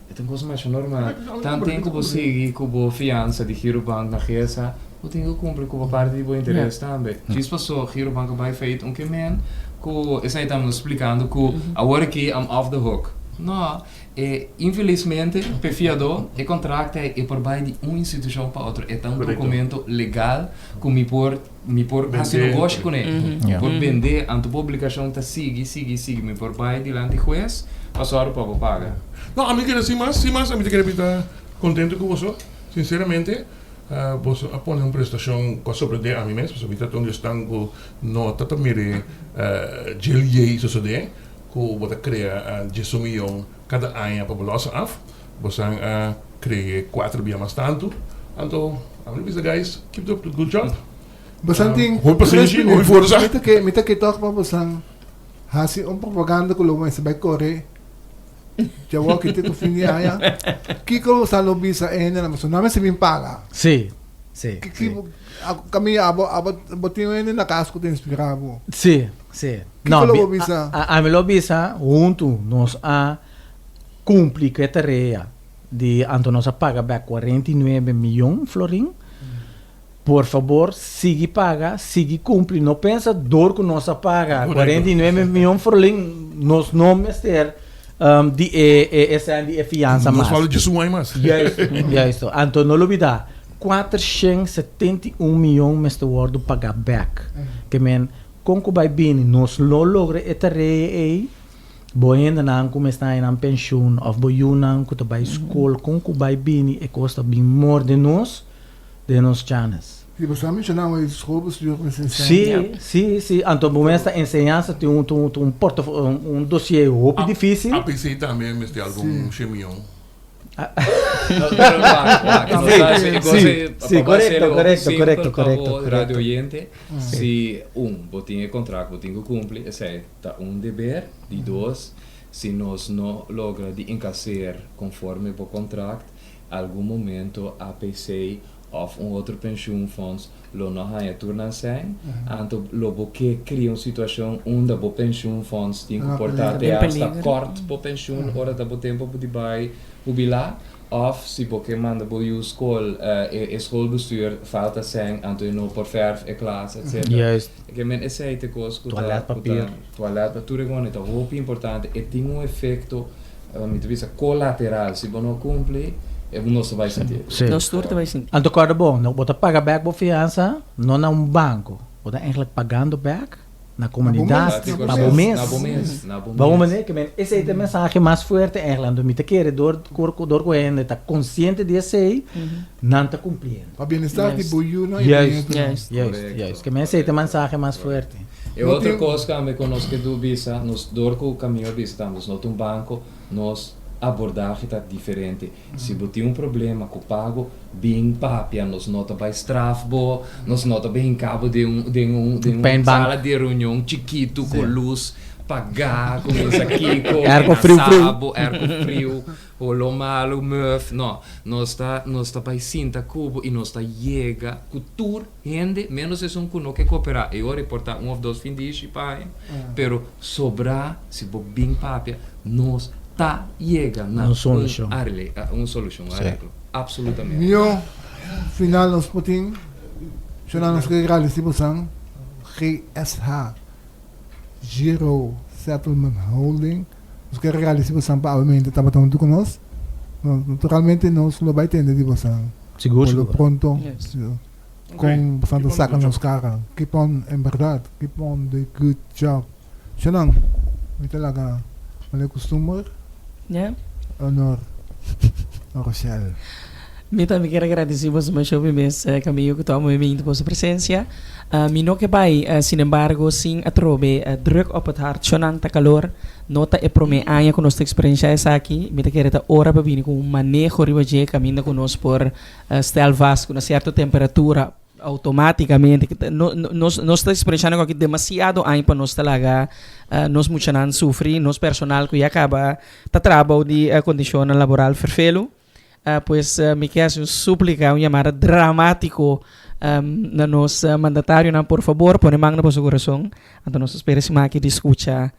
E ta un kos masha normal. Tanten ku bo sigui ku bo fiansa di Girobank na Gesa, bo tin ku kumpli ku bo parti di bo interes tambe. Djis paso Girobank a bai failliet un ke men ku esei ta nos splikando ku awor aki I'm off the hook. No. E infelizmente p'e fiadó e contract ei e por bai di un institucion pa otro. E ta un documento legal cu mi por mi por haci negoshi cune. Mi por bende, anto bo obligacion ta sigui, sigui, sigui. Mi por bai dilanti huez pa sòru pa bo paga. No, ami kere sin mas, sin mas ami ta kere bita contento cu boso. Sinceramente, boso a pone un prestacion cu a sorprende ami mes, pasobra mi ta un di esnan cu no ta ta mire djeliey sosode. Ku bo ta krea diesun miyon kada aña pa bo lòs af, bosan a kree kuater bia mas tantu. Anto ami ta bisa guys, keep up the good job. Bosan tin Hopi pasenshi, hopi forsa. Mi ta ke mi ta ke tòg pa bosan hasi un propaganda ku lo mester bai kore djawoki te ku fin di aña. Kiko bosan lo bisa e hendenan? Pasobra nan mester bin paga. Sí, sí, sí. Kaminda abo abo bo tin un hende na kas ku ta inspirá bo. Sí. Sí. Kiko lo bo bisa? Ami lo bisa huntu nos a kumpli ku e tarea di anto nos a paga bek 49 miyon florin. Por fabor sigui paga, sigui kumpli. No pensa dor ku nos a paga 49 miyon florin nos no mester di e e esei di e fiansa mas. Nos fala djesun aña mas. Juisto, juisto. Anto no lubida 471 miyon mester wordu paga bek. Ke men Kon ku bai bini nos lo logra e tarea ei? Bo hendenan ku mester haña nan penshun òf bo yunan ku ta bai skol, kon ku bai bini e kos ta bin morde nos den nos chanes? Si bo sa menshoná e schoolbestuur mester enseña. Sí, sí, sí. Anto bo mester enseñansa tin un un un dosier hopi difísil. APC tambe mester algun shen miyon. Sí, sí, korekto, korekto, korekto, korekto. Radio oyente, si un, bo tin e kontrakt, bo tin ku kumpli, esei ta un deber. Di dos, si nos no logra di inkaser konforme bo kontrakt, algun momento APC. òf un otro pensioenfonds lo no haña tur nan sèn, anto lo bo ke kria un situashon unda bo pensioenfonds tin ku por ta te hasta kòrt bo pensioen ora ta bo tempu di bai hubilá, òf si bo ke manda bo yu skol e schoolbestuur falta sèn anto e no por fèrf e klas etcetera. Ke men esei ta e kos ku ta ku ta toilet tur e kos ta hopi importante e tin un efekto Mi ta bisa kolateral, si bo no kumpli, e nos ta bai sinti. Sí. Nos tur ta bai sinti. Anto kòrda bon, no, bo ta paga bèk bo fiansa no na un banko, bo ta eigentlik pagando bèk na komunidat, na bo mes. Na bo mes, na bo mes. Bo manera ke men esei ta e mensahe mas fuerte eigentlik, anto mi ta kere dor dor ku hende ta konsiente di esei, nan ta kumpliendo. Pa bienestar di bo yunan i bo nietunan. Juist, juist, juist. Ke men esei ta e mensahe mas fuerte. E otro kos tambe ku nos ke du bisa, nos dor ku Camilo a bisa tambe, nos no ta un banko, nos abordahe ta diferente. Si bo tin un problema ku pago, bin papia, nos no ta bai straf bo, nos no ta bai hinka bo den un den un den un sala di reunion chikitu ku lus pagá, kuminsa kiko, menasá bo, airco friu. Holo malu, muf, no. Nos ta, nos ta bai sinta ku bo i nos ta yega ku tur hende, ménos esun ku no ke koperá. E ora e por ta un òf dos findishi pa aña, pero sobrá, si bo bin papia, nos ta yega na Un solushon. un arle, un solushon, un areglo. Apsolutamente. Mihó final nos por tin, shona nos ke gradisí bosan, GSH, Giro Settlement Holding. Nos kier agradeci bosan pa awemente tabata hunto cu nos. Naturalmente nos lo bay tende di bosan. Sigur, Por lo sigur. pronto con bosan ta saca nos cara. Keep on, en berdad, keep on the good job. Shonan, mi ta laga manera custumber. Ja. Honor na Rochelle. Mi tambe kier a gradeci boso masha hopi mes Camillo cu ta moe binti boso presencia. Mi no ke bai sinembargo sin atrobe druk op het hart. Shonan ta calor, no ta e prome aña cu nos ta experiencia esaki. Mi ta kere ta ora pa bini cu un maneho riba dje caminda cu nos por stel vast cu na cierto temperatura automaticamente. Nos nos ta experienciando aki demasiado aña pa nos ta laga nos muchanan sufri, nos personal cu ya caba ta traha bou di condicionnan laboral fervelu. Pues mi ke hasi un súplika, un yamada dramátiko na nos mandatarionan, por fabor pone man na boso kurason, anto nos ta spera e siman aki di skucha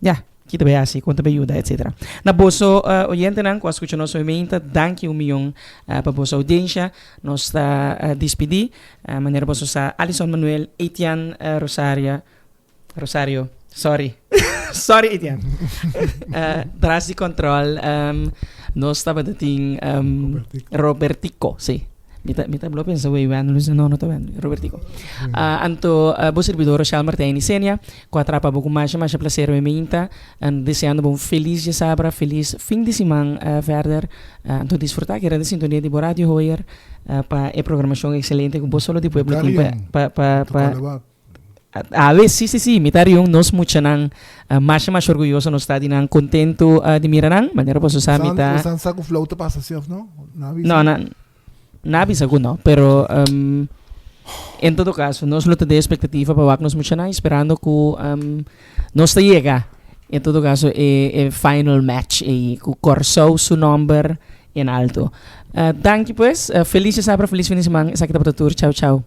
ya, ki ta bai hasi, kon ta bai yuda, etsetera. Na boso oyentenan ku a skucha nos hoy meinta, danki un miyon pa boso oudiensha. Nos ta dispidí, manera boso sa, Alison Manuel, Etienne Rosaria, Rosario, sorry. sorry, Etienne. Tras di control, nos tabata tin Robertico, sí. Mi ta, mi ta blo pensa wey Wendel, no, no ta Wendel, Robertico. Anto, bo servidor Rochelle Martijn Isenia, cu a trapa bo cu masha, masha placer wey meinta, en deseando bo un feliz diasabra, feliz fin di siman verder. Anto disfruta keda den sintonia di bo Radio Hoyer pa e programacion excelente cu bo solo di pueblo tin pa, pa, pa, Awe, sí, sí, sí, mi ta riun nos muchanan masha masha orguyoso nos ta di nan, contento di mira nan, manera boso sa mi ta. Bosan sa cu flow ta pasa si of no? Na bisa? No, na, na bisa cu no, pero en todo caso nos lo ta den expectativa pa wak nos muchanan y esperando cu nos ta yega en todo caso e e final match ey cu Corsou su nomber en alto. Danki pues, feliz djasabra, feliz fin di siman, esaki tabata tur, chao chao.